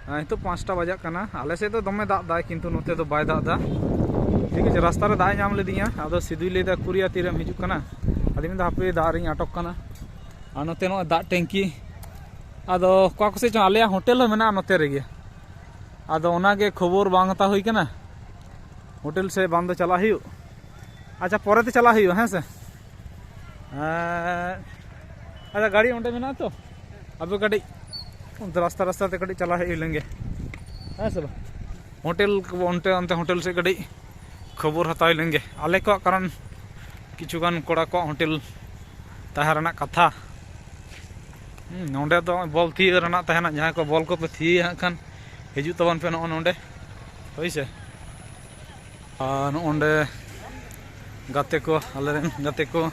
ᱟᱨ ᱱᱤᱛᱚᱜ ᱯᱟᱸᱪᱴᱟ ᱵᱟᱡᱟᱜ ᱠᱟᱱᱟ᱾ ᱟᱞᱮ ᱥᱮᱫ ᱫᱚ ᱫᱚᱢᱮ ᱫᱟᱜ ᱫᱟᱭ, ᱠᱤᱱᱛᱩ ᱱᱚᱛᱮ ᱫᱚ ᱵᱟᱭ ᱫᱟᱜ ᱮᱫᱟ᱾ ᱴᱷᱤᱠ ᱟᱪᱷᱮ, ᱨᱟᱥᱛᱟ ᱨᱮ ᱫᱟᱜ ᱮ ᱧᱟᱢ ᱞᱤᱫᱤᱧᱟ, ᱟᱫᱚ ᱥᱤᱫᱩᱭ ᱞᱟᱹᱭᱫᱟ, "ᱠᱩᱨᱤᱭᱟ, ᱛᱤᱨᱮᱢ ᱦᱤᱡᱩᱜ ᱠᱟᱱᱟ?" ᱟᱫᱚᱧ ᱢᱮᱱᱫᱟ, "ᱦᱟᱯᱮ, ᱫᱟᱜ ᱨᱤᱧ ᱟᱴᱚᱠ ᱠᱟᱱᱟ᱾" ᱟᱨ ᱱᱚᱛᱮ ᱱᱚᱜᱼᱚᱭ ᱫᱟᱜ ᱴᱮᱝᱠᱤ, ᱟᱫᱚ ᱚᱠᱟ ᱠᱚᱥᱮᱫ ᱪᱚᱝ ᱟᱞᱮᱭᱟᱜ ᱦᱳᱴᱮᱞ ᱦᱚᱸ ᱢᱮᱱᱟᱜᱼᱟ ᱱᱚᱛᱮ ᱨᱮᱜᱮ᱾ ᱟᱫᱚ ᱚᱱᱟᱜᱮ ᱠᱷᱚᱵᱚᱨ ᱵᱟᱝ ᱦᱟᱛᱟᱣ ᱦᱩᱭ ᱠᱟᱱᱟ, ᱦᱳᱴᱮᱞ ᱥᱮ ᱵᱟᱝ ᱫᱚ ᱪᱟᱞᱟᱜ ᱦᱩᱭᱩᱜ᱾ ᱟᱪᱪᱷᱟ, ᱯᱚᱨᱮᱛᱮ ᱪᱟᱞᱟᱜ ᱦᱩᱭᱩᱜᱼᱟ, ᱦᱮᱸ ᱥᱮ? ᱮᱸ, ᱟᱪᱪᱷᱟ, ᱜᱟᱹᱰᱤ ᱚᱸᱰᱮ ᱢᱮᱱᱟᱜᱼᱟ ᱛᱚ, ᱟᱵᱚ ᱠᱟᱹᱴᱤᱡ ᱚᱱᱛᱮ ᱨᱟᱥᱛᱟ ᱨᱟᱥᱛᱟ ᱛᱮ ᱠᱟᱹᱴᱤᱡ ᱪᱟᱞᱟᱜ ᱦᱩᱭᱩᱜ ᱞᱮᱱᱜᱮ, ᱦᱮᱸ ᱥᱮ ᱵᱟᱝ? ᱦᱳᱴᱮᱞ ᱠᱚ ᱚᱱᱛᱮ, ᱚᱱᱛᱮ ᱦᱳᱴᱮᱞ ᱥᱮᱫ ᱠᱟᱹᱴᱤᱡ ᱠᱷᱚᱵᱚᱨ ᱦᱟᱛᱟᱣ ᱞᱮᱱᱜᱮ᱾ ᱟᱞᱮ ᱠᱚᱣᱟᱜ, ᱠᱟᱨᱚᱱ ᱠᱤᱪᱷᱩ ᱜᱟᱱ ᱠᱚᱲᱟ ᱠᱚᱣᱟᱜ ᱦᱳᱴᱮᱞ ᱛᱟᱦᱮᱸ ᱨᱮᱱᱟᱜ ᱠᱟᱛᱷᱟ᱾ ᱦᱩᱸ, ᱱᱚᱸᱰᱮ ᱫᱚ ᱵᱚᱞ ᱛᱷᱤᱭᱟᱹ ᱨᱮᱱᱟᱜ ᱛᱟᱦᱮᱱᱟ, ᱡᱟᱦᱟᱸᱭ ᱠᱚ ᱵᱚᱞ ᱠᱚᱯᱮ ᱛᱷᱤᱭᱟᱹᱭᱟ ᱦᱟᱸᱜ ᱠᱷᱟᱱ ᱦᱤᱡᱩᱜ ᱛᱟᱵᱚᱱ ᱯᱮ ᱱᱚᱜᱼᱚ ᱱᱚᱸᱰᱮ, ᱦᱳᱭ ᱥᱮ᱾ ᱟᱨ ᱱᱚᱸᱰᱮ ᱜᱟᱛᱮ ᱠᱚ, ᱟᱞᱮᱨᱮᱱ ᱜᱟᱛᱮ ᱠᱚ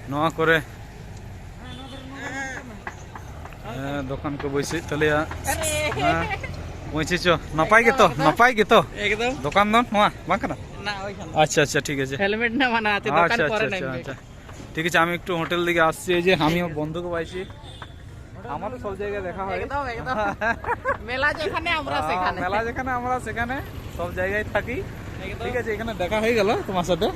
ᱱᱚᱣᱟ ᱠᱚᱨᱮ, ᱦᱮᱸ, ᱫᱚᱠᱟᱱ ᱠᱚ ᱵᱟᱹᱭᱥᱟᱹᱣᱮᱫ ᱛᱟᱞᱮᱭᱟ᱾ ᱦᱮᱸ, ᱵᱟᱹᱭᱥᱟᱹᱣ ᱪᱚ᱾ ᱱᱟᱯᱟᱭ ᱜᱮᱛᱚ? ᱱᱟᱯᱟᱭ ᱜᱮᱛᱚ? ᱮᱠᱫᱚᱢ᱾ ᱫᱚᱠᱟᱱ ᱫᱚ ᱱᱚᱣᱟ ᱵᱟᱝ ᱠᱟᱱᱟ? ᱟᱪᱪᱷᱟ, ᱟᱪᱪᱷᱟ, ᱴᱷᱤᱠ ᱟᱪᱷᱮ᱾ হেলমেট না বানাতে দোকান আচ্ছা, আচ্ছা, পরে আচ্ছা, নেমবে। আচ্ছা। ঠিক আছে, আমি একটু হোটেল দিকে আসছি। এই যে আমিও বন্ধুকে পাইছি। আমার তো সব জায়গায় দেখা হয়। একদম, একদম। মেলা যেখানে আমরা আহ, সেখানে। মেলা যেখানে আমরা সেখানে সব জায়গায় থাকি। একদম। ঠিক আছে, এখানে দেখা হয়ে গেল তোমার সাথে।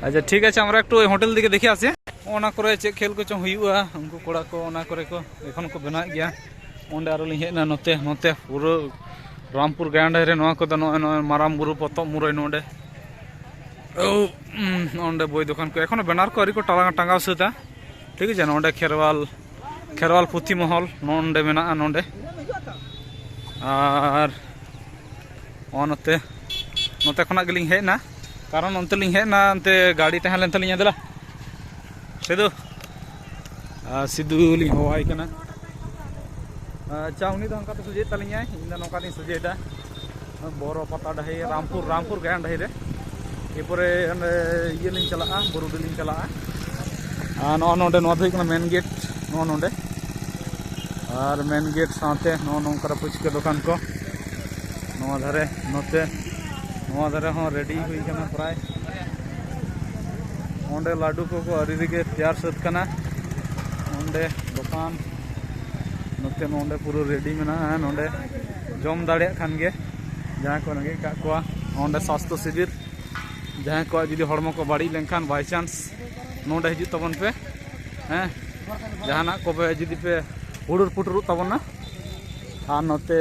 আচ্ছা, ঠিক আছে, আমরা একটু ওই হোটেল দিকে দেখে আসি। ᱚᱱᱟ ᱠᱚᱨᱮ ᱪᱮᱫ ᱠᱷᱮᱞ ᱠᱚᱪᱚᱝ ᱦᱩᱭᱩᱜᱼᱟ, ᱩᱱᱠᱩ ᱠᱚᱲᱟ ᱠᱚ ᱚᱱᱟ ᱠᱚᱨᱮ ᱠᱚ ᱮᱠᱷᱚᱱ ᱠᱚ ᱵᱮᱱᱟᱣᱮᱫ ᱜᱮᱭᱟ᱾ ᱚᱸᱰᱮ ᱟᱨᱚ ᱞᱤᱧ ᱦᱮᱡ ᱮᱱᱟ ᱱᱚᱛᱮ, ᱱᱚᱛᱮ ᱯᱩᱨᱟᱹ ᱨᱟᱢᱯᱩᱨ ᱜᱟᱭᱟᱱᱰ ᱨᱮ ᱱᱚᱣᱟ ᱠᱚᱫᱚ ᱱᱚᱜᱼᱚᱭ, ᱱᱚᱜᱼᱚᱭ ᱢᱟᱨᱟᱝ ᱵᱩᱨᱩ ᱯᱚᱛᱚᱵ ᱢᱩᱨᱟᱹᱭ ᱱᱚᱰᱮ᱾ ᱚᱸᱰᱮ ᱵᱳᱭ ᱫᱚᱠᱟᱱ ᱠᱚ ᱮᱠᱷᱚᱱᱳ ᱵᱮᱱᱟᱨ ᱠᱚ ᱟᱹᱣᱨᱤ ᱠᱚ ᱴᱟᱲᱟᱝ-, ᱴᱟᱸᱜᱟᱣ ᱥᱟᱹᱛᱟ᱾ ᱴᱷᱤᱠ ᱟᱪᱷᱮ, ᱱᱚᱰᱮ ᱠᱷᱮᱨᱣᱟᱞ, ᱠᱷᱮᱨᱣᱟᱞ ᱯᱩᱛᱷᱤ ᱢᱚᱦᱚᱞ ᱱᱚᱰᱮ ᱢᱮᱱᱟᱜᱼᱟ᱾ ᱱᱚᱰᱮ ᱟᱨ ᱱᱚᱜᱼᱚ ᱱᱚᱛᱮ, ᱱᱚᱛᱮ ᱠᱷᱚᱱᱟᱜ ᱜᱮᱞᱤᱧ ᱦᱮᱡ ᱮᱱᱟ, ᱠᱟᱨᱚᱱ ᱚᱱᱛᱮ ᱞᱤᱧ ᱦᱮᱡ ᱮᱱᱟ, ᱚᱱᱛᱮ ᱜᱟᱹᱰᱤ ᱛᱟᱦᱮᱸ ᱞᱮᱱ ᱛᱟᱹᱞᱤᱧᱟ᱾ ᱫᱮᱞᱟ ᱥᱤᱫᱩ, ᱟᱨ ᱥᱤᱫᱩ ᱞᱤᱧ ᱦᱚᱦᱚᱣᱟᱭ ᱠᱟᱱᱟ᱾ ᱟᱪᱪᱷᱟ, ᱩᱱᱤ ᱫᱚ ᱚᱱᱠᱟ ᱛᱮ ᱥᱚᱡᱷᱮᱭᱮᱫ ᱛᱟᱹᱞᱤᱧᱟᱭ, ᱤᱧ ᱫᱚ ᱱᱚᱝᱠᱟ ᱞᱤᱧ ᱥᱚᱡᱷᱮᱭᱮᱫᱟ᱾ ᱵᱚᱨᱚ ᱯᱟᱛᱟ ᱰᱟᱹᱦᱤ, ᱨᱟᱢᱯᱩᱨ, ᱨᱟᱢᱯᱩᱨ ᱜᱟᱭᱟᱱ ᱰᱟᱹᱦᱤ ᱨᱮ᱾ ᱮᱨᱯᱚᱨᱮ ᱚᱸᱰᱮ ᱤᱭᱟᱹ ᱞᱤᱧ ᱪᱟᱞᱟᱜᱼᱟ, ᱵᱩᱨᱩᱰᱤ ᱞᱤᱧ ᱪᱟᱞᱟᱜᱼᱟ᱾ ᱟᱨ ᱱᱚᱜᱼᱚ ᱱᱚᱰᱮ, ᱱᱚᱣᱟ ᱫᱚ ᱦᱩᱭᱩᱜ ᱠᱟᱱᱟ ᱢᱮᱱ ᱜᱮᱴ, ᱱᱚᱜᱼᱚ ᱱᱚᱰᱮ᱾ ᱟᱨ ᱢᱮᱱ ᱜᱮᱴ ᱥᱟᱶᱛᱮ ᱱᱚᱜᱼᱚ ᱱᱚᱝᱠᱟ ᱯᱷᱩᱪᱠᱟᱹ ᱫᱚᱠᱟᱱ ᱠᱚ ᱱᱚᱣᱟ ᱫᱷᱟᱨᱮ, ᱱᱚᱛᱮ, ᱱᱚᱣᱟ ᱫᱷᱟᱨᱮ ᱦᱚᱸ ᱨᱮᱰᱤ ᱦᱩᱭ ᱠᱟᱱᱟ ᱯᱨᱟᱭ᱾ ᱚᱸᱰᱮ ᱞᱟᱹᱰᱩ ᱠᱚᱠᱚ ᱟᱹᱨᱤ ᱨᱮᱜᱮ ᱛᱮᱭᱟᱨ ᱥᱟᱹᱛ ᱠᱟᱱᱟ᱾ ᱚᱸᱰᱮ ᱫᱚᱠᱟᱱ, ᱱᱚᱛᱮ ᱱᱚᱰᱮ ᱯᱩᱨᱟᱹ ᱨᱮᱰᱤ ᱢᱮᱱᱟᱜᱼᱟ᱾ ᱱᱚᱰᱮ ᱡᱚᱢ ᱫᱟᱲᱮᱭᱟᱜ ᱠᱷᱟᱱ ᱜᱮ, ᱡᱟᱦᱟᱸᱭ ᱠᱚ ᱨᱮᱸᱜᱮᱡ ᱠᱟᱜ ᱠᱚᱣᱟ᱾ ᱚᱸᱰᱮ ᱥᱟᱥᱛᱷᱚ ᱥᱤᱵᱤᱨ, ᱡᱟᱦᱟᱸᱭ ᱠᱚᱣᱟᱜ ᱡᱩᱫᱤ ᱦᱚᱲᱢᱚ ᱠᱚ ᱵᱟᱹᱲᱤᱡ ᱞᱮᱱᱠᱷᱟᱱ, by chance, ᱱᱚᱰᱮ ᱦᱤᱡᱩᱜ ᱛᱟᱵᱚᱱ ᱯᱮ᱾ ᱦᱮᱸ, ᱡᱟᱦᱟᱱᱟᱜ ᱠᱚᱯᱮ ᱡᱩᱫᱤ ᱯᱮ ᱦᱩᱲᱩᱨ ᱯᱩᱴᱩᱨᱚᱜ ᱛᱟᱵᱚᱱᱟ᱾ ᱟᱨ ᱱᱚᱛᱮ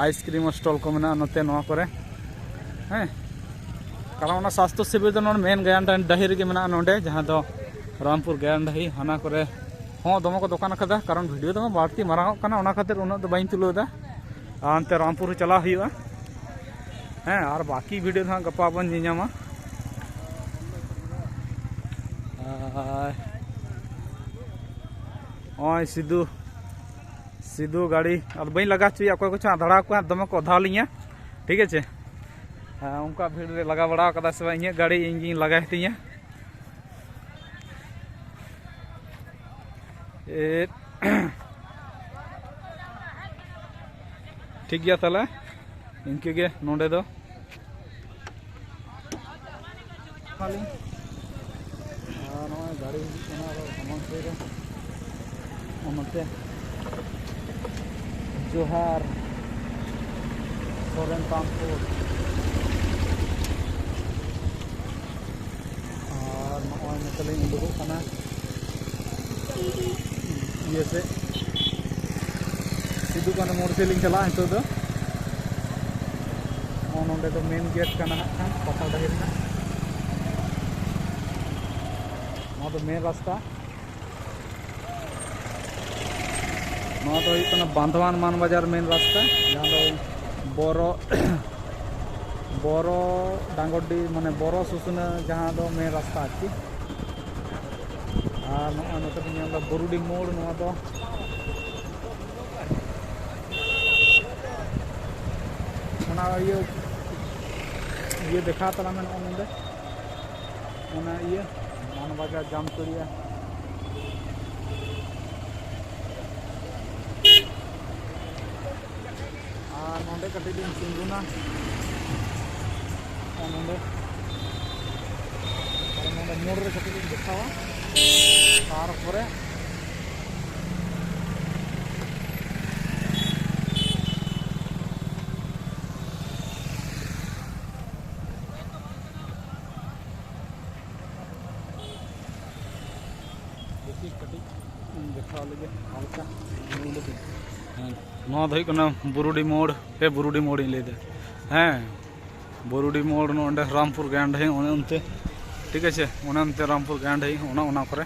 ᱟᱭᱤᱥ ᱠᱨᱤᱢ ᱥᱴᱚᱞ ᱠᱚ ᱢᱮᱱᱟᱜᱼᱟ ᱱᱚᱛᱮ ᱱᱚᱣᱟ ᱠᱚᱨᱮ᱾ ᱦᱮᱸ, ᱠᱟᱨᱚᱱ ᱚᱱᱟ ᱥᱟᱥᱛᱷᱚ ᱥᱤᱵᱤᱨ ᱫᱚ ᱱᱚᱰᱮ ᱢᱮᱱ ᱜᱟᱭᱟᱱ ᱰᱟᱹᱦᱤ ᱨᱮᱜᱮ ᱢᱮᱱᱟᱜᱼᱟ, ᱱᱚᱰᱮ ᱡᱟᱦᱟᱸ ᱫᱚ ᱨᱟᱢᱯᱩᱨ ᱜᱟᱭᱟᱱ ᱰᱟᱹᱦᱤ, ᱦᱟᱱᱟ ᱠᱚᱨᱮ ᱦᱚᱸ ᱫᱚᱢᱮ ᱠᱚ ᱫᱚᱠᱟᱱ ᱟᱠᱟᱫᱟ᱾ ᱠᱟᱨᱚᱱ ᱵᱷᱤᱰᱤᱭᱳ ᱫᱚ ᱵᱟᱹᱲᱛᱤ ᱢᱟᱨᱟᱝ ᱚᱜ ᱠᱟᱱᱟ, ᱚᱱᱟ ᱠᱷᱟᱹᱛᱤᱨ ᱩᱱᱟᱹᱜ ᱫᱚ ᱵᱟᱹᱧ ᱛᱩᱞᱟᱹᱣ ᱮᱫᱟ᱾ ᱟᱨ ᱚᱱᱛᱮ ᱨᱟᱢᱯᱩᱨ ᱪᱟᱞᱟᱣ ᱦᱩᱭᱩᱜᱼᱟ᱾ ᱦᱮᱸ, ᱟᱨ ᱵᱟᱹᱠᱤ ᱵᱷᱤᱰᱤᱭᱳ ᱫᱚ ᱦᱟᱸᱜ ᱜᱟᱯᱟ ᱵᱚᱱ ᱧᱮᱧᱟᱢᱟ᱾ ᱟᱨ ᱱᱚᱜᱼᱚᱭ ᱥᱤᱫᱩ, ᱥᱤᱫᱩ ᱜᱟᱹᱲᱤ ᱟᱫᱚ ᱵᱟᱹᱧ ᱞᱟᱜᱟ ᱦᱚᱪᱚᱭᱟ, ᱚᱠᱚᱭ ᱠᱚᱪᱚ ᱦᱟᱸᱜ ᱫᱷᱟᱲᱟᱣ ᱠᱚ ᱦᱟᱸᱜ ᱫᱚᱢᱮ ᱠᱚ ᱚᱫᱷᱟᱣ ᱞᱤᱧᱟ, ᱴᱷᱤᱠ ᱟᱪᱷᱮ? ᱦᱮᱸ, ᱚᱱᱠᱟ ᱵᱷᱤᱲ ᱨᱮ ᱞᱟᱜᱟ ᱵᱟᱲᱟ ᱠᱟᱫᱟ ᱥᱮ ᱵᱟᱝ, ᱤᱧᱟᱹᱜ ᱜᱟᱹᱲᱤ ᱤᱧ ᱜᱤᱧ ᱞᱟᱜᱟᱭ ᱛᱤᱧᱟ᱾ ᱮᱫ, ᱴᱷᱤᱠ ᱜᱮᱭᱟ ᱛᱟᱦᱚᱞᱮ, ᱤᱱᱠᱟᱹ ᱜᱮ ᱱᱚᱰᱮ ᱫᱚ᱾ ᱟᱨ ᱱᱚᱜᱼᱚᱭ ᱜᱟᱹᱲᱤ ᱦᱤᱡᱩᱜ ᱠᱟᱱᱟ ᱟᱨᱚ ᱥᱟᱢᱟᱝ ᱥᱮᱫ ᱨᱮ᱾ ᱟᱨ ᱱᱚᱛᱮ ᱡᱚᱦᱟᱨ ᱥᱚᱨᱮᱱ ᱯᱟᱢᱯᱩᱨ᱾ ᱟᱨ ᱱᱚᱜᱼᱚᱭ ᱱᱚᱛᱮ ᱞᱤᱧ ᱩᱰᱩᱠᱚᱜ ᱠᱟᱱᱟ ᱤᱭᱟᱹ ᱥᱮᱫ, ᱥᱤᱫᱩ ᱠᱟᱹᱱᱦᱩ ᱢᱳᱲ ᱥᱮᱫ ᱞᱤᱧ ᱪᱟᱞᱟᱜᱼᱟ ᱱᱤᱛᱚᱜ ᱫᱚ᱾ ᱱᱚᱜᱼᱚ ᱱᱚᱰᱮ ᱫᱚ ᱢᱮᱱ ᱜᱮᱴ ᱠᱟᱱᱟ ᱦᱟᱸᱜ ᱠᱷᱟᱱ ᱯᱟᱛᱟ ᱰᱟᱹᱦᱤ ᱨᱮᱱᱟᱜ᱾ ᱱᱚᱣᱟ ᱫᱚ ᱢᱮᱱ ᱨᱟᱥᱛᱟ᱾ ᱱᱚᱣᱟ ᱫᱚ ᱦᱩᱭᱩᱜ ᱠᱟᱱᱟ ᱵᱟᱸᱫᱷᱣᱟᱱ ᱢᱟᱱᱵᱟᱡᱟᱨ ᱢᱮᱱ ᱨᱟᱥᱛᱟ, ᱡᱟᱦᱟᱸ ᱫᱚ ᱵᱚᱨᱚ ᱵᱚᱨᱚ ᱰᱟᱝᱜᱚᱨᱰᱤ, ᱢᱟᱱᱮ ᱵᱚᱨᱚ ᱥᱩᱥᱩᱱᱟ, ᱡᱟᱦᱟᱸ ᱫᱚ ᱢᱮᱱ ᱨᱟᱥᱛᱟ ᱟᱨᱠᱤ᱾ ᱟᱨ ᱱᱚᱜᱼᱚᱭ ᱱᱚᱛᱮ ᱵᱚᱱ ᱧᱮᱞ ᱮᱫᱟ ᱵᱩᱨᱩᱰᱤ ᱢᱳᱲ, ᱱᱚᱣᱟ ᱫᱚ ᱚᱱᱟ ᱤᱭᱟᱹ ᱤᱭᱟᱹ ᱫᱮᱠᱷᱟᱣ ᱛᱟᱞᱟᱝ ᱢᱮ, ᱱᱚᱜᱼᱚ ᱱᱚᱰᱮ ᱚᱱᱟ ᱤᱭᱟᱹ ᱢᱟᱱᱵᱟᱡᱟᱨ ᱡᱟᱢᱛᱩᱲᱤᱭᱟ᱾ ᱟᱨ ᱱᱚᱰᱮ ᱠᱟᱹᱴᱤᱡ ᱞᱤᱧ ᱛᱤᱸᱜᱩᱱᱟ᱾ ᱟᱨ ᱱᱚᱰᱮ, ᱟᱨ ᱱᱚᱰᱮ ᱢᱳᱲ ᱨᱮ ᱠᱟᱹᱴᱤᱡ ᱞᱤᱧ ᱫᱮᱠᱷᱟᱣᱟ᱾ ᱛᱟᱨᱯᱚᱨᱮ ᱫᱮᱠᱷᱤ ᱠᱟᱹᱴᱤᱡ ᱤᱧ ᱫᱮᱠᱷᱟᱣ ᱞᱮᱜᱮ ᱦᱟᱞᱠᱟ᱾ ᱦᱮᱸ, ᱱᱚᱣᱟ ᱫᱚ ᱦᱩᱭᱩᱜ ᱠᱟᱱᱟ ᱵᱩᱨᱩᱰᱤ ᱢᱳᱲ, ᱦᱮ ᱵᱩᱨᱩᱰᱤ ᱢᱳᱲ ᱤᱧ ᱞᱟᱹᱭᱫᱟ᱾ ᱦᱮᱸ, ᱵᱩᱨᱩᱰᱤ ᱢᱳᱲ ᱱᱚᱰᱮ ᱨᱟᱢᱯᱩᱨ ᱜᱟᱱᱰᱟᱦᱤ, ᱚᱱᱮ ᱚᱱᱛᱮ, ᱴᱷᱤᱠ ᱟᱪᱷᱮ, ᱚᱱᱮ ᱚᱱᱛᱮ ᱨᱟᱢᱯᱩᱨ ᱜᱟᱱᱰᱟᱦᱤ, ᱚᱱᱟ ᱚᱱᱟ ᱠᱚᱨᱮ᱾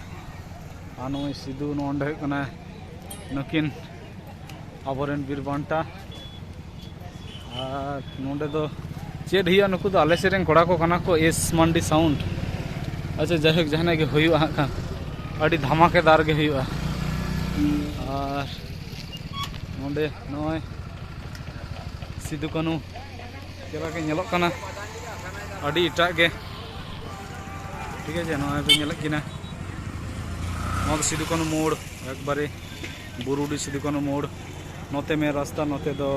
ᱟᱨ ᱱᱩᱭ ᱥᱤᱫᱩ ᱱᱚᱰᱮ ᱦᱩᱭᱩᱜ ᱠᱟᱱᱟ ᱱᱩᱠᱤᱱ ᱟᱵᱚᱨᱮᱱ ᱵᱤᱨ ᱵᱟᱱᱴᱟ᱾ ᱟᱨ ᱱᱚᱰᱮ ᱫᱚ ᱪᱮᱫ ᱦᱩᱭᱩᱜᱼᱟ, ᱱᱩᱠᱩ ᱫᱚ ᱟᱞᱮ ᱥᱮᱫ ᱨᱮᱱ ᱠᱚᱲᱟ ᱠᱚ ᱠᱟᱱᱟ ᱠᱚ, ᱮᱥ ᱢᱟᱱᱰᱤ ᱥᱟᱣᱩᱱᱰ᱾ ᱟᱪᱪᱷᱟ, ᱡᱟᱭᱦᱳᱠ, ᱡᱟᱦᱟᱱᱟᱜ ᱜᱮ ᱦᱩᱭᱩᱜᱼᱟ ᱦᱟᱸᱜ ᱠᱷᱟᱱ, ᱟᱹᱰᱤ ᱫᱷᱟᱢᱟᱠᱮᱫᱟᱨ ᱜᱮ ᱦᱩᱭᱩᱜᱼᱟ᱾ ᱟᱨ ᱱᱚᱰᱮ ᱱᱚᱜᱼᱚᱭ ᱥᱤᱫᱩ ᱠᱟᱹᱱᱦᱩ ᱪᱮᱫ ᱞᱮᱠᱟ ᱠᱤᱱ ᱧᱮᱞᱚᱜ ᱠᱟᱱᱟ, ᱟᱹᱰᱤ ᱮᱴᱟᱜ ᱜᱮ᱾ ᱴᱷᱤᱠ ᱟᱪᱷᱮ, ᱱᱚᱜᱼᱚᱭ ᱯᱮ ᱧᱮᱞᱮᱫ ᱠᱤᱱᱟ, ᱱᱚᱣᱟ ᱫᱚ ᱥᱤᱫᱩ ᱠᱟᱹᱱᱦᱩ ᱢᱳᱲ, ᱮᱠᱵᱟᱨᱮ ᱵᱩᱨᱩᱰᱤ ᱥᱤᱫᱩ ᱠᱟᱹᱱᱦᱩ ᱢᱳᱲ᱾ ᱱᱚᱛᱮ ᱢᱮᱱ ᱨᱟᱥᱛᱟ, ᱱᱚᱛᱮ ᱫᱚ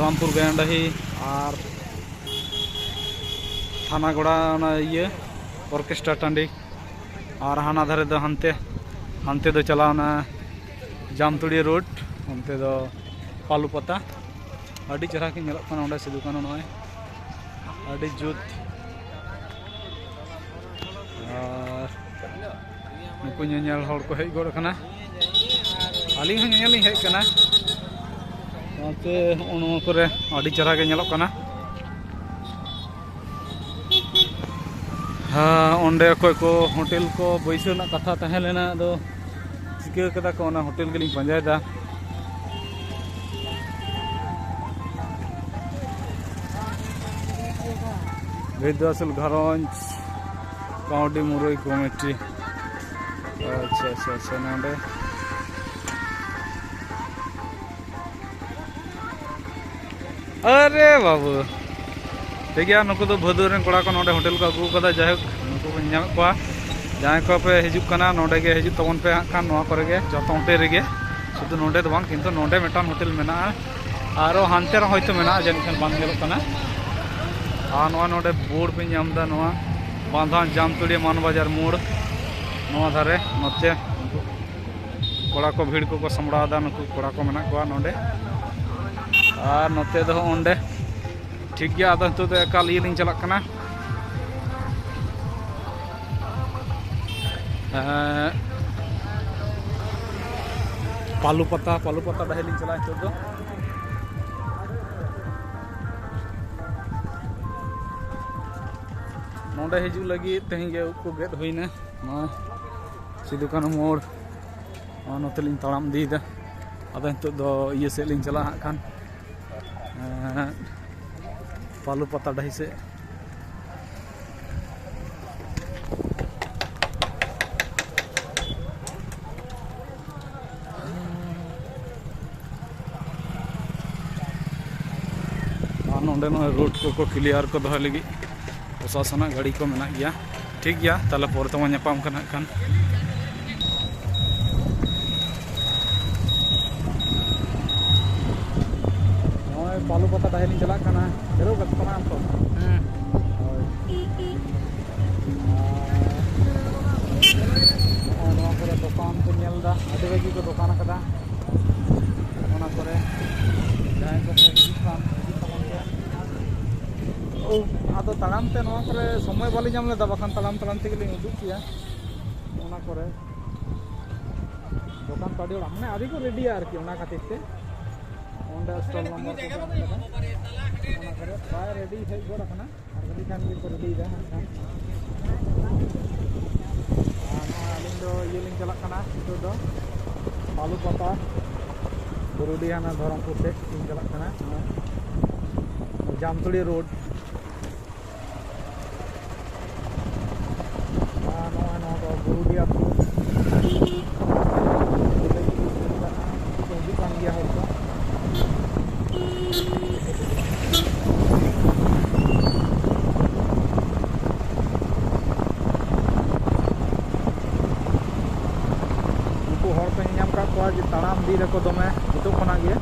ᱨᱟᱢᱯᱩᱨ ᱜᱟᱭᱟᱱᱰᱟᱦᱤ ᱟᱨ ᱛᱷᱟᱱᱟᱜᱚᱲᱟ, ᱚᱱᱟ ᱤᱭᱟᱹ ᱚᱨᱠᱮᱥᱴᱨᱟ ᱴᱟᱺᱰᱤ᱾ ᱟᱨ ᱦᱟᱱᱟ ᱫᱷᱟᱨᱮ ᱫᱚ ᱦᱟᱱᱛᱮ, ᱦᱟᱱᱛᱮ ᱫᱚ ᱪᱟᱞᱟᱣᱱᱟ ᱡᱟᱢᱛᱩᱲᱤᱭᱟᱹ ᱨᱳᱰ, ᱚᱱᱛᱮ ᱫᱚ ᱯᱟᱞᱩ ᱯᱟᱛᱟ᱾ ᱟᱹᱰᱤ ᱪᱮᱦᱨᱟ ᱠᱤᱱ ᱧᱮᱞᱚᱜ ᱠᱟᱱᱟ ᱚᱸᱰᱮ ᱥᱤᱫᱩ ᱠᱟᱹᱱᱦᱩ, ᱱᱚᱜᱼᱚᱭ ᱟᱹᱰᱤ ᱡᱩᱛ᱾ ᱟᱨ ᱱᱩᱠᱩ ᱧᱮᱧᱮᱞ ᱦᱚᱲ ᱠᱚ ᱦᱮᱡ ᱜᱚᱫ ᱟᱠᱟᱱᱟ᱾ ᱟᱹᱞᱤᱧ ᱦᱚᱸ ᱧᱮᱧᱮᱞ ᱞᱤᱧ ᱦᱮᱡ ᱟᱠᱟᱱᱟ᱾ ᱥᱟᱶᱛᱮ ᱦᱚᱸᱜᱼᱚ ᱱᱚᱣᱟ ᱠᱚᱨᱮ ᱟᱹᱰᱤ ᱪᱮᱦᱨᱟ ᱜᱮ ᱧᱮᱞᱚᱜ ᱠᱟᱱᱟ᱾ ᱦᱮᱸ, ᱚᱸᱰᱮ ᱚᱠᱚᱭ ᱠᱚ ᱦᱳᱴᱮᱞ ᱠᱚ ᱵᱟᱹᱭᱥᱟᱹᱣ ᱨᱮᱱᱟᱜ ᱠᱟᱛᱷᱟ ᱛᱟᱦᱮᱸ ᱞᱮᱱᱟ, ᱟᱫᱚ ᱴᱷᱤᱠᱟᱹ ᱠᱟᱫᱟ ᱠᱚ, ᱚᱱᱟ ᱦᱳᱴᱮᱞ ᱜᱮᱞᱤᱧ ᱯᱟᱸᱡᱟᱭᱮᱫᱟ᱾ ᱵᱤᱨᱫᱷᱟᱥᱤᱞ ᱜᱷᱟᱨᱚᱸᱡᱽ ᱠᱟᱹᱣᱰᱤ ᱢᱩᱨᱟᱹᱭ ᱠᱚᱢᱤᱴᱤ᱾ ᱟᱪᱪᱷᱟ, ᱟᱪᱪᱷᱟ, ᱟᱪᱪᱷᱟ, ᱱᱚᱰᱮ᱾ ᱟᱨᱮ ᱵᱟᱹᱵᱩ, ᱴᱷᱤᱠ ᱜᱮᱭᱟ, ᱱᱩᱠᱩ ᱫᱚ ᱵᱷᱟᱹᱫᱩ ᱨᱮᱱ ᱠᱚᱲᱟ ᱠᱚ ᱱᱚᱰᱮ ᱦᱳᱴᱮᱞ ᱠᱚ ᱟᱹᱜᱩ ᱠᱟᱫᱟ᱾ ᱡᱟᱭᱦᱳᱠ, ᱱᱩᱠᱩ ᱵᱚᱱ ᱧᱟᱢᱮᱫ ᱠᱚᱣᱟ᱾ ᱡᱟᱦᱟᱸᱭ ᱠᱚᱯᱮ ᱦᱤᱡᱩᱜ ᱠᱟᱱᱟ, ᱱᱚᱰᱮ ᱜᱮ ᱦᱤᱡᱩᱜ ᱛᱟᱵᱚᱱ ᱯᱮ ᱦᱟᱸᱜ ᱠᱷᱟᱱ, ᱱᱚᱣᱟ ᱠᱚᱨᱮ ᱜᱮ, ᱡᱚᱛᱚ ᱦᱳᱴᱮᱞ ᱨᱮᱜᱮ᱾ ᱥᱩᱫᱷᱩ ᱱᱚᱰᱮ ᱫᱚ ᱵᱟᱝ, ᱠᱤᱱᱛᱩ ᱱᱚᱰᱮ ᱢᱤᱫᱴᱟᱝ ᱦᱳᱴᱮᱞ ᱢᱮᱱᱟᱜᱼᱟ, ᱟᱨᱚ ᱦᱟᱱᱛᱮ ᱨᱮᱦᱚᱸ ᱦᱚᱭᱛᱳ ᱢᱮᱱᱟᱜᱼᱟ, ᱡᱟᱹᱱᱤᱡ ᱠᱷᱟᱱ ᱵᱟᱝ ᱧᱮᱞᱚᱜ ᱠᱟᱱᱟ᱾ ᱟᱨ ᱱᱚᱣᱟ ᱱᱚᱰᱮ ᱵᱳᱨᱰ ᱯᱮ ᱧᱟᱢ ᱮᱫᱟ, ᱱᱚᱣᱟ ᱵᱟᱸᱫᱷᱟᱱ ᱡᱟᱢᱛᱩᱲᱤᱭᱟᱹ ᱢᱟᱱ ᱵᱟᱡᱟᱨ ᱢᱳᱲ, ᱱᱚᱣᱟ ᱫᱷᱟᱨᱮ ᱱᱚᱛᱮ ᱠᱚᱲᱟ ᱠᱚ ᱵᱷᱤᱲ ᱠᱚᱠᱚ ᱥᱟᱢᱵᱲᱟᱣ ᱮᱫᱟ, ᱱᱩᱠᱩ ᱠᱚᱲᱟ ᱠᱚ ᱢᱮᱱᱟᱜ ᱠᱚᱣᱟ ᱱᱚᱰᱮ᱾ ᱟᱨ ᱱᱚᱛᱮ ᱫᱚ ᱦᱚᱸ ᱚᱸᱰᱮ᱾ ᱴᱷᱤᱠ ᱜᱮᱭᱟ, ᱟᱫᱚ ᱱᱤᱛᱚᱜ ᱫᱚ ᱮᱠᱟᱞ ᱤᱭᱟᱹ ᱞᱤᱧ ᱪᱟᱞᱟᱜ ᱠᱟᱱᱟ᱾ ᱮᱸ, ᱯᱟᱞᱩ ᱯᱟᱛᱟ, ᱯᱟᱞᱩ ᱯᱟᱛᱟ ᱰᱟᱹᱦᱤ ᱞᱤᱧ ᱪᱟᱞᱟᱜᱼᱟ ᱱᱤᱛᱚᱜ ᱫᱚ᱾ ᱱᱚᱰᱮ ᱦᱤᱡᱩᱜ ᱞᱟᱹᱜᱤᱫ ᱛᱮᱦᱮᱧ ᱜᱮ ᱩᱵ ᱠᱚ ᱜᱮᱫ ᱦᱩᱭᱱᱟ᱾ ᱱᱚᱣᱟ ᱥᱤᱫᱩ ᱠᱟᱹᱱᱦᱩ ᱢᱳᱲ, ᱱᱚᱣᱟ ᱱᱚᱛᱮ ᱞᱤᱧ ᱛᱟᱲᱟᱢ ᱤᱫᱤᱭᱮᱫᱟ᱾ ᱟᱫᱚ ᱱᱤᱛᱚᱜ ᱫᱚ ᱤᱭᱟᱹ ᱥᱮᱫ ᱞᱤᱧ ᱪᱟᱞᱟᱜᱼᱟ ᱦᱟᱸᱜ ᱠᱷᱟᱱ᱾ ᱮᱸ, ᱯᱟᱞᱩ ᱯᱟᱛᱟ ᱰᱟᱹᱦᱤ ᱥᱮᱫ᱾ ᱟᱨ ᱱᱚᱰᱮ ᱱᱚᱜᱼᱚᱭ ᱨᱳᱰ ᱠᱚᱠᱚ ᱠᱞᱤᱭᱟᱨ ᱠᱚ ᱫᱚᱦᱚᱭ ᱞᱟᱹᱜᱤᱫ ᱯᱨᱚᱥᱟᱥᱚᱱᱟᱜ ᱜᱟᱹᱰᱤ ᱠᱚ ᱢᱮᱱᱟᱜ ᱜᱮᱭᱟ᱾ ᱴᱷᱤᱠ ᱜᱮᱭᱟ, ᱛᱟᱦᱞᱮ ᱯᱚᱨᱮ ᱛᱮᱵᱚᱱ ᱧᱟᱯᱟᱢ ᱠᱟᱱᱟ ᱦᱟᱸᱜ ᱠᱷᱟᱱ᱾ ᱱᱚᱜᱼᱚᱭ ᱯᱟᱞᱩ ᱯᱟᱛᱟ ᱰᱟᱹᱦᱤ ᱞᱤᱧ ᱪᱟᱞᱟᱜ ᱠᱟᱱᱟ᱾ ᱦᱮᱨᱳ ᱜᱟᱛᱮ ᱠᱟᱱᱟ ᱟᱢ ᱛᱚ? ᱦᱮᱸ᱾ ᱦᱳᱭ᱾ ᱟᱨ ᱱᱚᱜᱼᱚᱭ ᱱᱚᱣᱟ ᱠᱚᱨᱮ ᱫᱚᱠᱟᱱ ᱠᱚ ᱧᱮᱞ ᱮᱫᱟ, ᱟᱹᱰᱤ ᱵᱷᱟᱹᱜᱤ ᱠᱚ ᱫᱚᱠᱟᱱ ᱟᱠᱟᱫᱟ᱾ ᱚᱱᱟ ᱠᱚᱨᱮ ᱡᱟᱦᱟᱸᱭ ᱠᱚᱠᱚ ᱦᱤᱡᱩᱜ ᱠᱷᱟᱱ, ᱦᱤᱡᱩᱜ ᱛᱟᱵᱚᱱ ᱯᱮ᱾ ᱳ, ᱟᱫᱚ ᱛᱟᱲᱟᱢ ᱛᱮ ᱱᱚᱣᱟ ᱠᱚᱨᱮ ᱥᱚᱢᱚᱭ ᱵᱟᱞᱤᱧ ᱧᱟᱢ ᱞᱮᱫᱟ, ᱵᱟᱠᱷᱟᱱ ᱛᱟᱲᱟᱢ ᱛᱟᱲᱟᱢ ᱛᱮᱜᱮ ᱞᱤᱧ ᱩᱰᱩᱠ ᱠᱮᱭᱟ᱾ ᱚᱱᱟ ᱠᱚᱨᱮ ᱫᱚᱠᱟᱱ ᱯᱟᱹᱰᱤ ᱚᱲᱟᱜ, ᱢᱟᱱᱮ, ᱟᱹᱣᱨᱤ ᱠᱚ ᱨᱮᱰᱤᱭᱟ ᱟᱨᱠᱤ, ᱚᱱᱟ ᱠᱷᱟᱹᱛᱤᱨ ᱛᱮ᱾ ᱚᱸᱰᱮ ᱥᱴᱚᱞ ᱱᱚᱢᱵᱚᱨ ᱠᱚ ᱮᱢ ᱠᱟᱫᱟ, ᱚᱱᱟ ᱠᱚᱨᱮ ᱯᱨᱟᱭ ᱨᱮᱰᱤ ᱦᱮᱡ ᱜᱚᱫ ᱟᱠᱟᱱᱟ᱾ ᱟᱨ ᱠᱟᱹᱴᱤᱡ ᱠᱷᱟᱱ ᱜᱮᱠᱚ ᱨᱮᱰᱤᱭᱮᱫᱟ ᱦᱟᱸᱜ ᱠᱷᱟᱱ᱾ ᱟᱨ ᱱᱚᱣᱟ ᱤᱧ ᱫᱚ ᱤᱭᱟᱹ ᱞᱤᱧ ᱪᱟᱞᱟᱜ ᱠᱟᱱᱟ ᱱᱤᱛᱚᱜ ᱫᱚ, ᱵᱟᱞᱩᱯᱟᱛᱟ, ᱵᱩᱨᱩᱰᱤ, ᱦᱟᱱᱟ ᱫᱷᱚᱨᱚᱢᱯᱩᱨ ᱥᱮᱫ ᱞᱤᱧ ᱪᱟᱞᱟᱜ ᱠᱟᱱᱟ, ᱡᱟᱢᱛᱩᱲᱤ ᱨᱳᱰ᱾ ᱟᱨ ᱱᱚᱜᱼᱚᱭ ᱱᱚᱣᱟ ᱫᱚ ᱵᱩᱨᱩᱰᱤ ᱟᱹᱛᱩ᱾ ᱦᱤᱡᱩᱜ ᱠᱟᱱ ᱜᱮᱭᱟ ᱦᱚᱭᱛᱚ᱾ ᱩᱱᱠᱩ ᱦᱚᱲ ᱠᱚ ᱧᱮᱧᱟᱢ ᱠᱟᱜ ᱠᱚᱣᱟ ᱡᱮ ᱛᱟᱲᱟᱢ ᱤᱫᱤ ᱫᱟᱠᱚ ᱫᱚᱢᱮ ᱱᱤᱛᱚᱜ ᱠᱷᱚᱱᱟᱜ ᱜᱮ᱾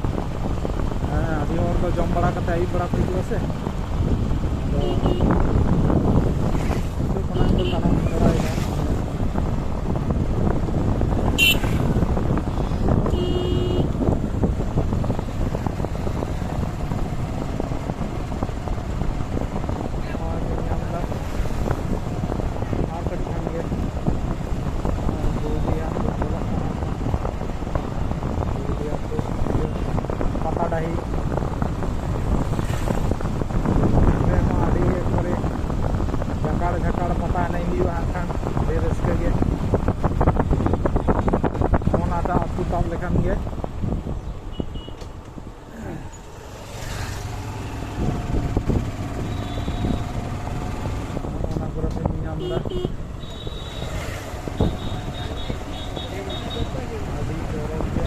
ᱦᱮᱸ, ᱟᱹᱰᱤ ᱦᱚᱲ ᱫᱚ ᱡᱚᱢ ᱵᱟᱲᱟ ᱠᱟᱛᱮ ᱟᱹᱭᱩᱵ ᱵᱮᱲᱟ ᱠᱚ ᱦᱤᱡᱩᱜᱼᱟ ᱥᱮ᱾ ᱟᱫᱚ ᱱᱤᱛᱚᱜ ᱠᱷᱚᱱᱟᱜ ᱠᱚ ᱛᱟᱲᱟᱢ ᱵᱟᱲᱟᱭᱮᱫᱟ᱾ ᱱᱚᱜᱼᱚᱭ ᱵᱮᱱ ᱧᱮᱞ ᱮᱫᱟ, ᱟᱨ ᱠᱟᱹᱴᱤᱡ ᱠᱷᱟᱱ ᱜᱮ ᱵᱩᱨᱩᱰᱤ ᱦᱟᱸᱜ ᱵᱚᱞᱚᱜ ᱠᱟᱱᱟ᱾ ᱵᱩᱨᱩᱰᱤ ᱟᱹᱛᱩ ᱯᱟᱛᱟ ᱰᱟᱹᱦᱤ᱾ ᱱᱚᱰᱮ ᱢᱟ ᱟᱹᱰᱤ ᱮᱠᱵᱟᱨᱮ ᱡᱟᱠᱟᱲ ᱡᱟᱠᱟᱲ ᱯᱟᱛᱟ ᱮᱱᱮᱡ ᱦᱩᱭᱩᱜᱼᱟ ᱦᱟᱸᱜ ᱠᱷᱟᱱ, ᱟᱹᱰᱤ ᱨᱟᱹᱥᱠᱟᱹ ᱜᱮ᱾ ᱚᱱᱟᱴᱟᱜ ᱟᱹᱛᱩ ᱛᱟᱵ ᱞᱮᱠᱷᱟᱱ ᱜᱮ᱾ ᱚᱱᱟ ᱠᱚᱨᱮ ᱯᱮ ᱧᱮᱞ ᱧᱟᱢ ᱮᱫᱟ᱾ ᱟᱹᱰᱤ ᱪᱚᱨᱚᱠ ᱜᱮ᱾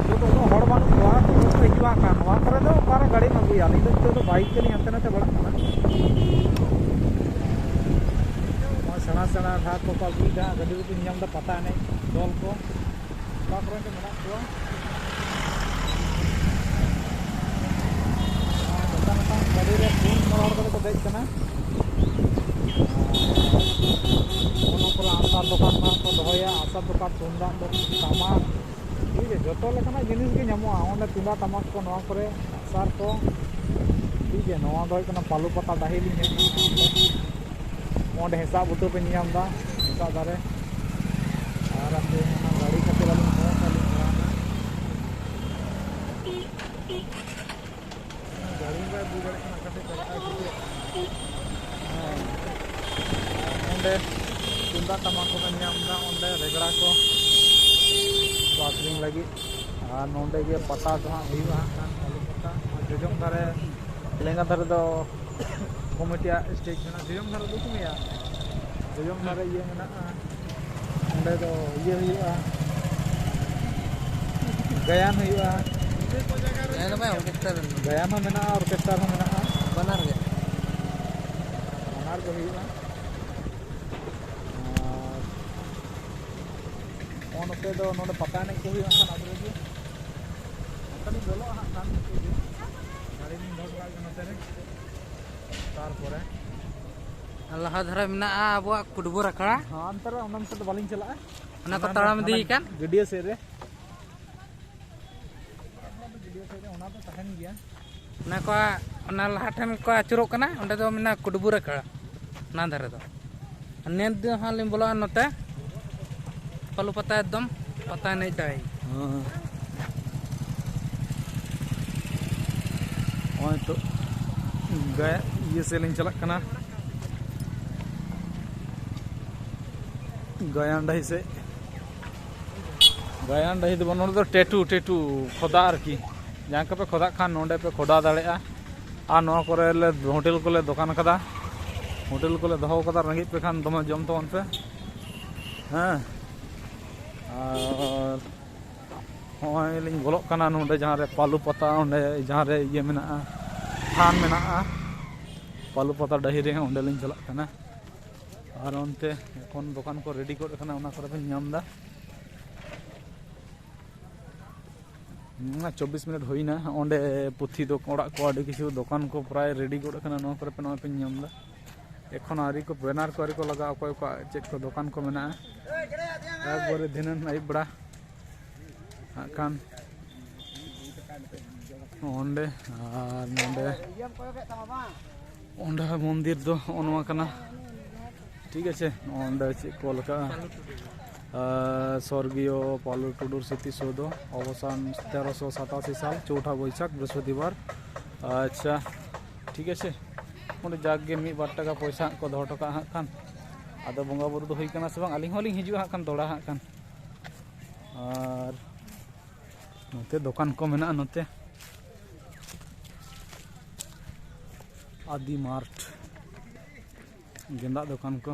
ᱱᱤᱛᱚᱜ ᱫᱚ ᱩᱱᱟᱹᱜ ᱦᱚᱲ ᱵᱟᱹᱱᱩᱜ ᱠᱚᱣᱟ, ᱛᱚ ᱦᱤᱡᱩᱜ ᱠᱟᱱ ᱱᱚᱣᱟ ᱠᱚᱨᱮ ᱫᱚ ᱚᱠᱟᱨᱮ ᱜᱟᱹᱰᱤᱢ ᱟᱹᱜᱩᱭᱟ? ᱟᱹᱞᱤᱧ ᱫᱚ ᱱᱤᱛᱚᱜ ᱫᱚ ᱵᱟᱭᱤᱠ ᱛᱮᱞᱤᱧ ᱦᱟᱱᱛᱮ ᱱᱟᱛᱮ ᱵᱟᱲᱟᱜ ᱠᱟᱱᱟ᱾ ᱱᱚᱣᱟ ᱥᱮᱬᱟ ᱥᱮᱬᱟ ᱰᱷᱟᱠ ᱠᱚᱠᱚ ᱟᱹᱜᱩᱭᱮᱫᱟ, ᱜᱟᱹᱰᱤ ᱨᱮᱵᱤᱱ ᱧᱟᱢ ᱮᱫᱟ ᱯᱟᱛᱟ ᱮᱱᱮᱡ ᱫᱚᱞ ᱠᱚ᱾ ᱚᱠᱟ ᱠᱚᱨᱮ ᱪᱚ ᱢᱮᱱᱟᱜ ᱠᱚᱣᱟ᱾ ᱢᱤᱫᱴᱟᱝ ᱢᱤᱫᱴᱟᱝ ᱜᱟᱹᱰᱤ ᱨᱮ ᱯᱩᱱ ᱢᱚᱬᱮ ᱦᱚᱲ ᱠᱟᱛᱮ ᱠᱚ ᱫᱮᱡ ᱠᱟᱱᱟ᱾ ᱚᱱᱟ ᱠᱚᱨᱮ ᱟᱜᱼᱥᱟᱨ ᱫᱚᱠᱟᱱ ᱠᱷᱚᱱᱟᱜ ᱠᱚ ᱫᱚᱦᱚᱭᱟ, ᱟᱜᱼᱥᱟᱨ ᱫᱚᱠᱟᱱ, ᱛᱩᱢᱫᱟᱜ ᱫᱚ, ᱴᱟᱢᱟᱠ, ᱴᱷᱤᱠ ᱜᱮᱭᱟ, ᱡᱚᱛᱚ ᱞᱮᱠᱟᱱᱟᱜ ᱡᱤᱱᱤᱥ ᱜᱮ ᱧᱟᱢᱚᱜᱼᱟ ᱚᱸᱰᱮ, ᱛᱩᱢᱫᱟᱜ ᱴᱟᱢᱟᱠ ᱠᱚ, ᱱᱚᱣᱟ ᱠᱚᱨᱮ ᱟᱜᱼᱥᱟᱨ ᱠᱚ᱾ ᱴᱷᱤᱠ ᱜᱮᱭᱟ, ᱱᱚᱣᱟ ᱫᱚ ᱦᱩᱭᱩᱜ ᱠᱟᱱᱟ ᱵᱟᱞᱩᱯᱟᱛᱟ ᱰᱟᱹᱦᱤ ᱞᱤᱧ ᱦᱮᱡ ᱮᱱᱟ᱾ ᱚᱸᱰᱮ ᱦᱮᱸᱥᱟᱜ ᱵᱩᱴᱟᱹ ᱯᱮ ᱧᱮᱞ ᱮᱫᱟ, ᱦᱮᱸᱥᱟᱜ ᱫᱟᱨᱮ᱾ ᱟᱨ ᱟᱯᱮ ᱚᱱᱟ ᱜᱟᱹᱲᱤ ᱠᱷᱟᱹᱛᱤᱨ ᱟᱹᱞᱤᱧ ᱦᱚᱸ ᱵᱟᱹᱞᱤᱧ ᱪᱟᱞᱟᱣ ᱮᱱᱟ᱾ ᱜᱟᱹᱲᱤ ᱠᱚ ᱟᱹᱠᱷᱨᱤᱧ ᱞᱟᱹᱜᱤᱫ᱾ ᱟᱨ ᱱᱚᱰᱮ ᱜᱮ ᱯᱟᱛᱟ ᱫᱚ ᱦᱟᱸᱜ ᱦᱩᱭᱩᱜᱼᱟ ᱦᱟᱸᱜ ᱠᱷᱟᱱ, ᱵᱟᱹᱞᱩ ᱯᱟᱛᱟ᱾ ᱟᱨ ᱡᱚᱡᱚᱢ ᱫᱷᱟᱨᱮ, ᱞᱮᱸᱜᱟ ᱫᱷᱟᱨᱮ ᱫᱚ ᱠᱚᱢᱤᱴᱤᱭᱟᱜ ᱥᱴᱮᱡᱽ ᱢᱮᱱᱟᱜᱼᱟ᱾ ᱡᱚᱡᱚᱢ ᱫᱷᱟᱨᱮ ᱫᱚ ᱠᱚ ᱢᱮᱭᱟ, ᱡᱚᱡᱚᱢ ᱫᱷᱟᱨᱮ ᱤᱭᱟᱹ ᱢᱮᱱᱟᱜᱼᱟ, ᱚᱸᱰᱮ ᱫᱚ ᱤᱭᱟᱹ ᱦᱩᱭᱩᱜᱼᱟ, ᱜᱟᱭᱟᱱ ᱦᱩᱭᱩᱜᱼᱟ᱾ ᱜᱟᱭᱟᱱ ᱫᱚ ᱵᱟᱝ, ᱚᱨᱠᱮᱥᱴᱟᱨ᱾ ᱜᱟᱭᱟᱱ ᱦᱚᱸ ᱢᱮᱱᱟᱜᱼᱟ, ᱚᱨᱠᱮᱥᱴᱟᱨ ᱦᱚᱸ ᱢᱮᱱᱟᱜᱼᱟ᱾ ᱵᱟᱱᱟᱨ ᱜᱮ᱾ ᱵᱟᱱᱟᱨ ᱜᱮ ᱦᱩᱭᱩᱜᱼᱟ᱾ ᱟᱨ ᱱᱚᱜᱼᱚ ᱱᱚᱛᱮ ᱫᱚ, ᱱᱚᱰᱮ ᱯᱟᱛᱟ ᱮᱱᱮᱡ ᱠᱚ ᱦᱩᱭᱩᱜᱼᱟ ᱦᱟᱸᱜ ᱠᱷᱟᱱ ᱟᱹᱰᱤ ᱨᱟᱹᱜᱤ᱾ ᱱᱚᱛᱮ ᱞᱤᱧ ᱵᱚᱞᱚᱜᱼᱟ ᱦᱟᱸᱜ ᱠᱷᱟᱱ ᱱᱤᱛᱚᱜ ᱜᱮ᱾ ᱜᱟᱹᱰᱤ ᱞᱤᱧ ᱫᱚᱦᱚ ᱦᱚᱴᱚ ᱠᱟᱜ ᱜᱮ ᱱᱚᱛᱮ ᱨᱮ᱾ ᱛᱟᱨᱯᱚᱨᱮ ᱞᱟᱦᱟ ᱫᱷᱟᱨᱮ ᱢᱮᱱᱟᱜᱼᱟ ᱟᱵᱚᱣᱟᱜ ᱠᱩᱰᱵᱩᱨ ᱟᱠᱷᱲᱟ᱾ ᱦᱟᱱᱛᱮ ᱨᱮ, ᱚᱱᱟ ᱥᱮᱫ ᱫᱚ ᱵᱟᱹᱞᱤᱧ ᱪᱟᱞᱟᱜᱼᱟ᱾ ᱚᱱᱟ ᱠᱚ ᱦᱟᱱᱟ, ᱛᱟᱲᱟᱢ ᱤᱫᱤ ᱦᱟᱱᱟ ᱠᱟᱱ᱾ ᱜᱟᱹᱰᱭᱟᱹ ᱥᱮᱫ ᱨᱮ᱾ ᱜᱟᱹᱰᱭᱟᱹ ᱥᱮᱫ ᱨᱮ ᱚᱱᱟ ᱫᱚ ᱛᱟᱦᱮᱱ ᱜᱮᱭᱟ᱾ ᱚᱱᱟ ᱠᱚ, ᱚᱱᱟ ᱞᱟᱦᱟ ᱴᱷᱮᱱ ᱠᱚ ᱟᱹᱪᱩᱨᱚᱜ ᱠᱟᱱᱟ, ᱚᱸᱰᱮ ᱫᱚ ᱢᱮᱱᱟᱜᱼᱟ ᱠᱩᱰᱵᱩᱨ ᱟᱠᱷᱲᱟ, ᱚᱱᱟ ᱫᱷᱟᱨᱮ ᱫᱚ᱾ ᱟᱨ ᱱᱤᱛ ᱫᱚ ᱦᱟᱸᱜ ᱞᱤᱧ ᱵᱚᱞᱚᱜᱼᱟ ᱱᱚᱛᱮ ᱯᱟᱹᱞᱩ ᱯᱟᱛᱟ, ᱮᱠᱫᱚᱢ ᱯᱟᱛᱟ ᱮᱱᱮᱡ ᱰᱟᱹᱦᱤ᱾ ᱦᱮᱸ᱾ ᱱᱚᱜᱼᱚᱭ ᱛᱚ ᱜᱟᱭ-, ᱤᱭᱟᱹ ᱥᱮᱫ ᱞᱤᱧ ᱪᱟᱞᱟᱜ ᱠᱟᱱᱟ, ᱜᱟᱭᱟᱱ ᱰᱟᱹᱦᱤ ᱥᱮᱫ᱾ ᱜᱟᱭᱟᱱ ᱰᱟᱹᱦᱤ ᱫᱚ ᱵᱟᱝ, ᱱᱚᱰᱮ ᱫᱚ ᱴᱮᱴᱩ, ᱴᱮᱴᱩ ᱠᱷᱚᱫᱟ ᱟᱨᱠᱤ᱾ ᱡᱟᱦᱟᱸᱭ ᱠᱚᱯᱮ ᱠᱷᱚᱫᱟᱜ ᱠᱷᱟᱱ, ᱱᱚᱰᱮ ᱯᱮ ᱠᱷᱚᱫᱟ ᱫᱟᱲᱮᱭᱟᱜᱼᱟ᱾ ᱟᱨ ᱱᱚᱣᱟ ᱠᱚᱨᱮ ᱞᱮ, ᱦᱳᱴᱮᱞ ᱠᱚᱞᱮ ᱫᱚᱠᱟᱱ ᱠᱟᱫᱟ, ᱦᱳᱴᱮᱞ ᱠᱚᱞᱮ ᱫᱚᱦᱚ ᱠᱟᱫᱟ᱾ ᱨᱮᱸᱜᱮᱡ ᱯᱮ ᱠᱷᱟᱱ ᱫᱚᱢᱮ ᱡᱚᱢ ᱛᱟᱵᱚᱱ ᱯᱮ᱾ ᱦᱮᱸ᱾ ᱟᱨ ᱦᱚᱸᱜᱼᱚᱭ ᱞᱤᱧ ᱵᱚᱞᱚᱜ ᱠᱟᱱᱟ ᱱᱚᱰᱮ, ᱡᱟᱦᱟᱸ ᱨᱮ ᱯᱟᱹᱞᱩ ᱯᱟᱛᱟ, ᱚᱸᱰᱮ ᱡᱟᱦᱟᱸ ᱨᱮ ᱤᱭᱟᱹ ᱢᱮᱱᱟᱜᱼᱟ, ᱛᱷᱟᱱ ᱢᱮᱱᱟᱜᱼᱟ ᱯᱟᱹᱞᱩ ᱯᱟᱛᱟ ᱰᱟᱹᱦᱤ ᱨᱮ, ᱚᱸᱰᱮ ᱞᱤᱧ ᱪᱟᱞᱟᱜ ᱠᱟᱱᱟ᱾ ᱟᱨ ᱚᱱᱛᱮ ᱮᱠᱷᱚᱱ ᱫᱚᱠᱟᱱ ᱠᱚ ᱨᱮᱰᱤ ᱜᱚᱫ ᱠᱟᱱᱟ, ᱚᱱᱟ ᱠᱚᱨᱮ ᱵᱮᱱ ᱧᱟᱢ ᱮᱫᱟ᱾ ᱦᱩᱸ, ᱪᱚᱵᱵᱤᱥ ᱢᱤᱱᱤᱴ ᱦᱩᱭᱱᱟ᱾ ᱚᱸᱰᱮ ᱯᱩᱛᱷᱤ ᱫᱚ-, ᱚᱲᱟᱜ ᱠᱚ, ᱟᱹᱰᱤ ᱠᱤᱪᱷᱩ ᱫᱚᱠᱟᱱ ᱠᱚ ᱯᱨᱟᱭ ᱨᱮᱰᱤ ᱜᱚᱫ ᱟᱠᱟᱱᱟ᱾ ᱱᱚᱣᱟ ᱠᱚᱨᱮ ᱯᱮ, ᱱᱚᱣᱟ ᱯᱮ ᱧᱟᱢ ᱮᱫᱟ᱾ ᱮᱠᱷᱚᱱ ᱟᱹᱣᱨᱤ ᱠᱚ, ᱵᱮᱱᱟᱨ ᱠᱚ ᱟᱹᱣᱨᱤ ᱠᱚ ᱞᱟᱜᱟᱣᱟ, ᱚᱠᱚᱭ ᱠᱚᱣᱟᱜ ᱪᱮᱫ ᱠᱚ ᱫᱚᱠᱟᱱ ᱠᱚ ᱢᱮᱱᱟᱜᱼᱟ᱾ ᱮᱠᱵᱟᱨᱮ ᱫᱷᱤᱱᱟᱹᱱ ᱟᱹᱭᱩᱵ ᱵᱮᱲᱟ ᱦᱟᱸᱜ ᱠᱷᱟᱱ ᱚᱸᱰᱮ, ᱟᱨ ᱱᱚᱰᱮ ᱚᱸᱰᱮ ᱢᱚᱱᱫᱤᱨ ᱫᱚ ᱦᱚᱸᱜᱼᱚ ᱱᱚᱣᱟ ᱠᱟᱱᱟ᱾ ᱴᱷᱤᱠ ᱟᱪᱷᱮ, ᱚᱸᱰᱮ ᱪᱮᱫ ᱠᱚ ᱚᱞ ᱠᱟᱜᱼᱟ? ᱟᱨ ᱥᱚᱨᱜᱤᱭᱚ ᱯᱟᱞᱩ ᱴᱩᱰᱩ ᱥᱢᱨᱤᱛᱤ ᱥᱳᱫᱷ, ᱚᱵᱚᱥᱟᱱ ᱛᱮᱨᱚᱥᱚ ᱥᱟᱛᱟᱥᱤ ᱥᱟᱞ ᱪᱳᱣᱴᱷᱟ ᱵᱳᱭᱥᱟᱠᱷ, ᱵᱨᱤᱦᱚᱥᱯᱚᱛᱤᱵᱟᱨ᱾ ᱟᱪᱪᱷᱟ, ᱴᱷᱤᱠ ᱟᱪᱷᱮ, ᱚᱸᱰᱮ ᱡᱟᱠ ᱜᱮ ᱢᱤᱫ ᱵᱟᱨ ᱴᱟᱠᱟ ᱯᱚᱭᱥᱟ ᱦᱟᱸᱜ ᱠᱚ ᱫᱚᱦᱚ ᱦᱚᱴᱚ ᱠᱟᱜᱼᱟ ᱦᱟᱸᱜ ᱠᱷᱟᱱ᱾ ᱟᱫᱚ ᱵᱚᱸᱜᱟ ᱵᱩᱨᱩ ᱫᱚ ᱦᱩᱭ ᱠᱟᱱᱟ ᱥᱮ ᱵᱟᱝ? ᱟᱹᱞᱤᱧ ᱦᱚᱸᱞᱤᱧ ᱦᱤᱡᱩᱜᱼᱟ ᱦᱟᱸᱜ ᱠᱷᱟᱱ ᱫᱚᱲᱦᱟ ᱦᱟᱸᱜ ᱠᱷᱟᱱ᱾ ᱟᱨ ᱱᱚᱛᱮ ᱫᱚᱠᱟᱱ ᱠᱚ ᱢᱮᱱᱟᱜᱼᱟ, ᱱᱚᱛᱮ ᱟᱫᱤ ᱢᱟᱨᱴ ᱜᱮᱸᱫᱟᱜ ᱫᱚᱠᱟᱱ ᱠᱚ᱾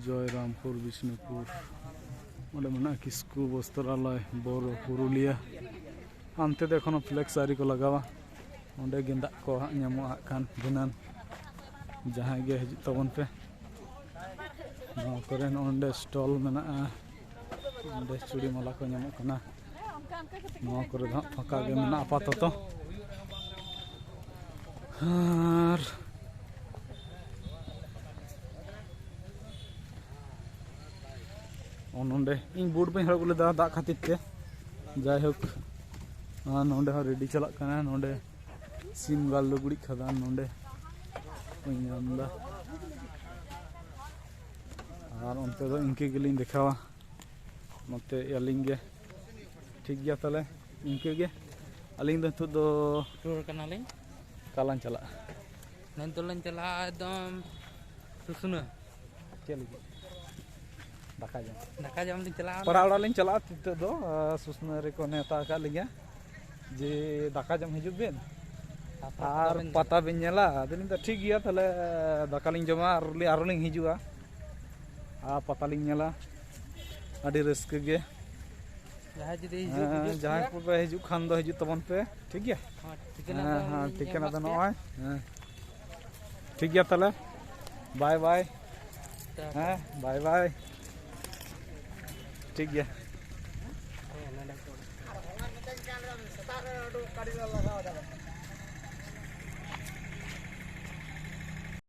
ᱡᱚᱭᱨᱟᱢᱯᱩᱨ, ᱵᱤᱥᱱᱩᱯᱩᱨ, ᱚᱸᱰᱮ ᱢᱮᱱᱟᱜᱼᱟ ᱠᱤᱥᱠᱩ ᱵᱚᱥᱛᱨᱟᱞᱚᱭ, ᱵᱳᱨᱳ, ᱯᱩᱨᱩᱞᱤᱭᱟᱹ᱾ ᱦᱟᱱᱛᱮ ᱫᱚ ᱮᱠᱷᱚᱱᱳ ᱯᱷᱞᱮᱠᱥ ᱟᱹᱣᱨᱤ ᱠᱚ ᱞᱟᱜᱟᱣᱟ᱾ ᱚᱸᱰᱮ ᱜᱮᱸᱫᱟᱜ ᱠᱚ ᱦᱟᱸᱜ ᱧᱟᱢᱚᱜᱼᱟ ᱦᱟᱸᱜ ᱠᱷᱟᱱ ᱫᱷᱤᱱᱟᱹᱱ᱾ ᱡᱟᱦᱟᱸᱭ ᱜᱮ ᱦᱤᱡᱩᱜ ᱛᱟᱵᱚᱱ ᱯᱮ᱾ ᱱᱚᱣᱟ ᱠᱚᱨᱮ ᱱᱚᱜᱼᱚ ᱱᱚᱸᱰᱮ ᱥᱴᱚᱞ ᱢᱮᱱᱟᱜᱼᱟ᱾ ᱚᱸᱰᱮ ᱪᱩᱲᱤ ᱢᱟᱞᱟ ᱠᱚ ᱧᱟᱢᱚᱜ ᱠᱟᱱᱟ᱾ ᱱᱚᱣᱟ ᱠᱚᱨᱮ ᱫᱚ ᱦᱟᱸᱜ ᱯᱷᱟᱸᱠᱟ ᱜᱮ ᱢᱮᱱᱟᱜᱼᱟ ᱟᱯᱟᱛᱚᱛᱚ᱾ ᱟᱨ ᱱᱚᱜᱼᱚ ᱱᱚᱸᱰᱮ ᱤᱧ ᱵᱩᱴ ᱵᱟᱹᱧ ᱦᱚᱨᱚᱜ ᱞᱮᱫᱟ ᱫᱟᱜ ᱠᱷᱟᱹᱛᱤᱨ ᱛᱮ᱾ ᱡᱟᱭᱦᱳᱠ, ᱟᱨ ᱱᱚᱸᱰᱮ ᱦᱚᱸ ᱨᱮᱰᱤ ᱪᱟᱞᱟᱜ ᱠᱟᱱᱟ᱾ ᱱᱚᱸᱰᱮ ᱥᱤᱢ ᱜᱟᱞ ᱞᱩᱜᱽᱲᱤᱡ ᱠᱷᱟᱫᱟᱱ ᱱᱚᱸᱰᱮ ᱵᱟᱹᱧ ᱧᱟᱢ ᱮᱫᱟ᱾ ᱟᱨ ᱚᱱᱛᱮ ᱫᱚ ᱤᱱᱠᱟᱹ ᱜᱮᱞᱤᱧ ᱫᱮᱠᱷᱟᱣᱟ᱾ ᱱᱚᱛᱮ ᱟᱹᱞᱤᱧ ᱜᱮ᱾ ᱴᱷᱤᱠ ᱜᱮᱭᱟ, ᱛᱟᱦᱚᱞᱮ ᱤᱱᱠᱟᱹ ᱜᱮ᱾ ᱟᱹᱞᱤᱧ ᱫᱚ ᱱᱤᱛᱚᱜ ᱫᱚ ᱨᱩᱣᱟᱹᱲ ᱠᱟᱱᱟᱞᱤᱧ᱾ ᱚᱠᱟᱞᱟᱝ ᱪᱟᱞᱟᱜᱼᱟ? ᱱᱤᱛᱚᱜ ᱞᱤᱧ ᱪᱟᱞᱟᱜᱼᱟ ᱮᱠᱫᱚᱢ ᱥᱩᱥᱱᱟᱹ᱾ ᱪᱮᱫ ᱞᱟᱹᱜᱤᱫ? ᱫᱟᱠᱟ ᱡᱚᱢ᱾ ᱫᱟᱠᱟ ᱡᱚᱢ ᱞᱤᱧ ᱪᱟᱞᱟᱜᱼᱟ᱾ ᱯᱟᱲᱟ ᱚᱲᱟᱜ ᱞᱤᱧ ᱪᱟᱞᱟᱜᱼᱟ ᱱᱤᱛᱚᱜ ᱫᱚ᱾ ᱟᱨ ᱥᱩᱥᱱᱟᱹ ᱨᱮᱠᱚ ᱱᱮᱣᱛᱟ ᱟᱠᱟᱫ ᱞᱤᱧᱟ ᱡᱮ ᱫᱟᱠᱟ ᱡᱚᱢ ᱦᱤᱡᱩᱜ ᱵᱤᱱ᱾ ᱟᱨ ᱯᱟᱛᱟ ᱵᱤᱱ ᱧᱮᱞᱟ᱾ ᱟᱫᱚ ᱞᱤᱧ ᱫᱚ ᱴᱷᱤᱠ ᱜᱮᱭᱟ, ᱛᱟᱦᱚᱞᱮ ᱫᱟᱠᱟ ᱞᱤᱧ ᱡᱚᱢᱟ ᱟᱨ ᱞᱤᱧ, ᱟᱨᱚ ᱞᱤᱧ ᱦᱤᱡᱩᱜᱼᱟ᱾ ᱟᱨ ᱯᱟᱛᱟ ᱞᱤᱧ ᱧᱮᱞᱟ᱾ ᱟᱹᱰᱤ ᱨᱟᱹᱥᱠᱟᱹ ᱜᱮ᱾ ᱡᱟᱦᱟᱸᱭ ᱡᱩᱫᱤ ᱦᱤᱡᱩᱜ, ᱦᱮᱸ, ᱦᱤᱡᱩᱜ ᱡᱟᱦᱟᱸᱭ ᱯᱮ᱾ ᱠᱚᱯᱮ ᱦᱤᱡᱩᱜ ᱠᱷᱟᱱ ᱫᱚ ᱦᱤᱡᱩᱜ ᱛᱟᱵᱚᱱ ᱯᱮ, ᱴᱷᱤᱠ ᱜᱮᱭᱟ? ᱦᱮᱸ, ᱦᱮᱸ, ᱦᱮᱸ, ᱧᱮᱞ ᱴᱷᱤᱠᱟᱹᱱᱟ ᱫᱚ ᱠᱟᱜ ᱯᱮᱭᱟ᱾ ᱱᱚᱜᱼᱚᱭ᱾ ᱦᱮᱸ᱾ ᱴᱷᱤᱠ ᱜᱮᱭᱟ ᱛᱟᱦᱚᱞᱮ, ᱵᱟᱭ ᱵᱟᱭ᱾ ᱴᱟᱴᱟ᱾ ᱦᱮᱸ, ᱵᱟᱭ ᱵᱟᱭ᱾ ᱴᱷᱤᱠ ᱜᱮᱭᱟ᱾ ᱦᱮᱸ, ᱱᱚᱰᱮ ᱠᱚ᱾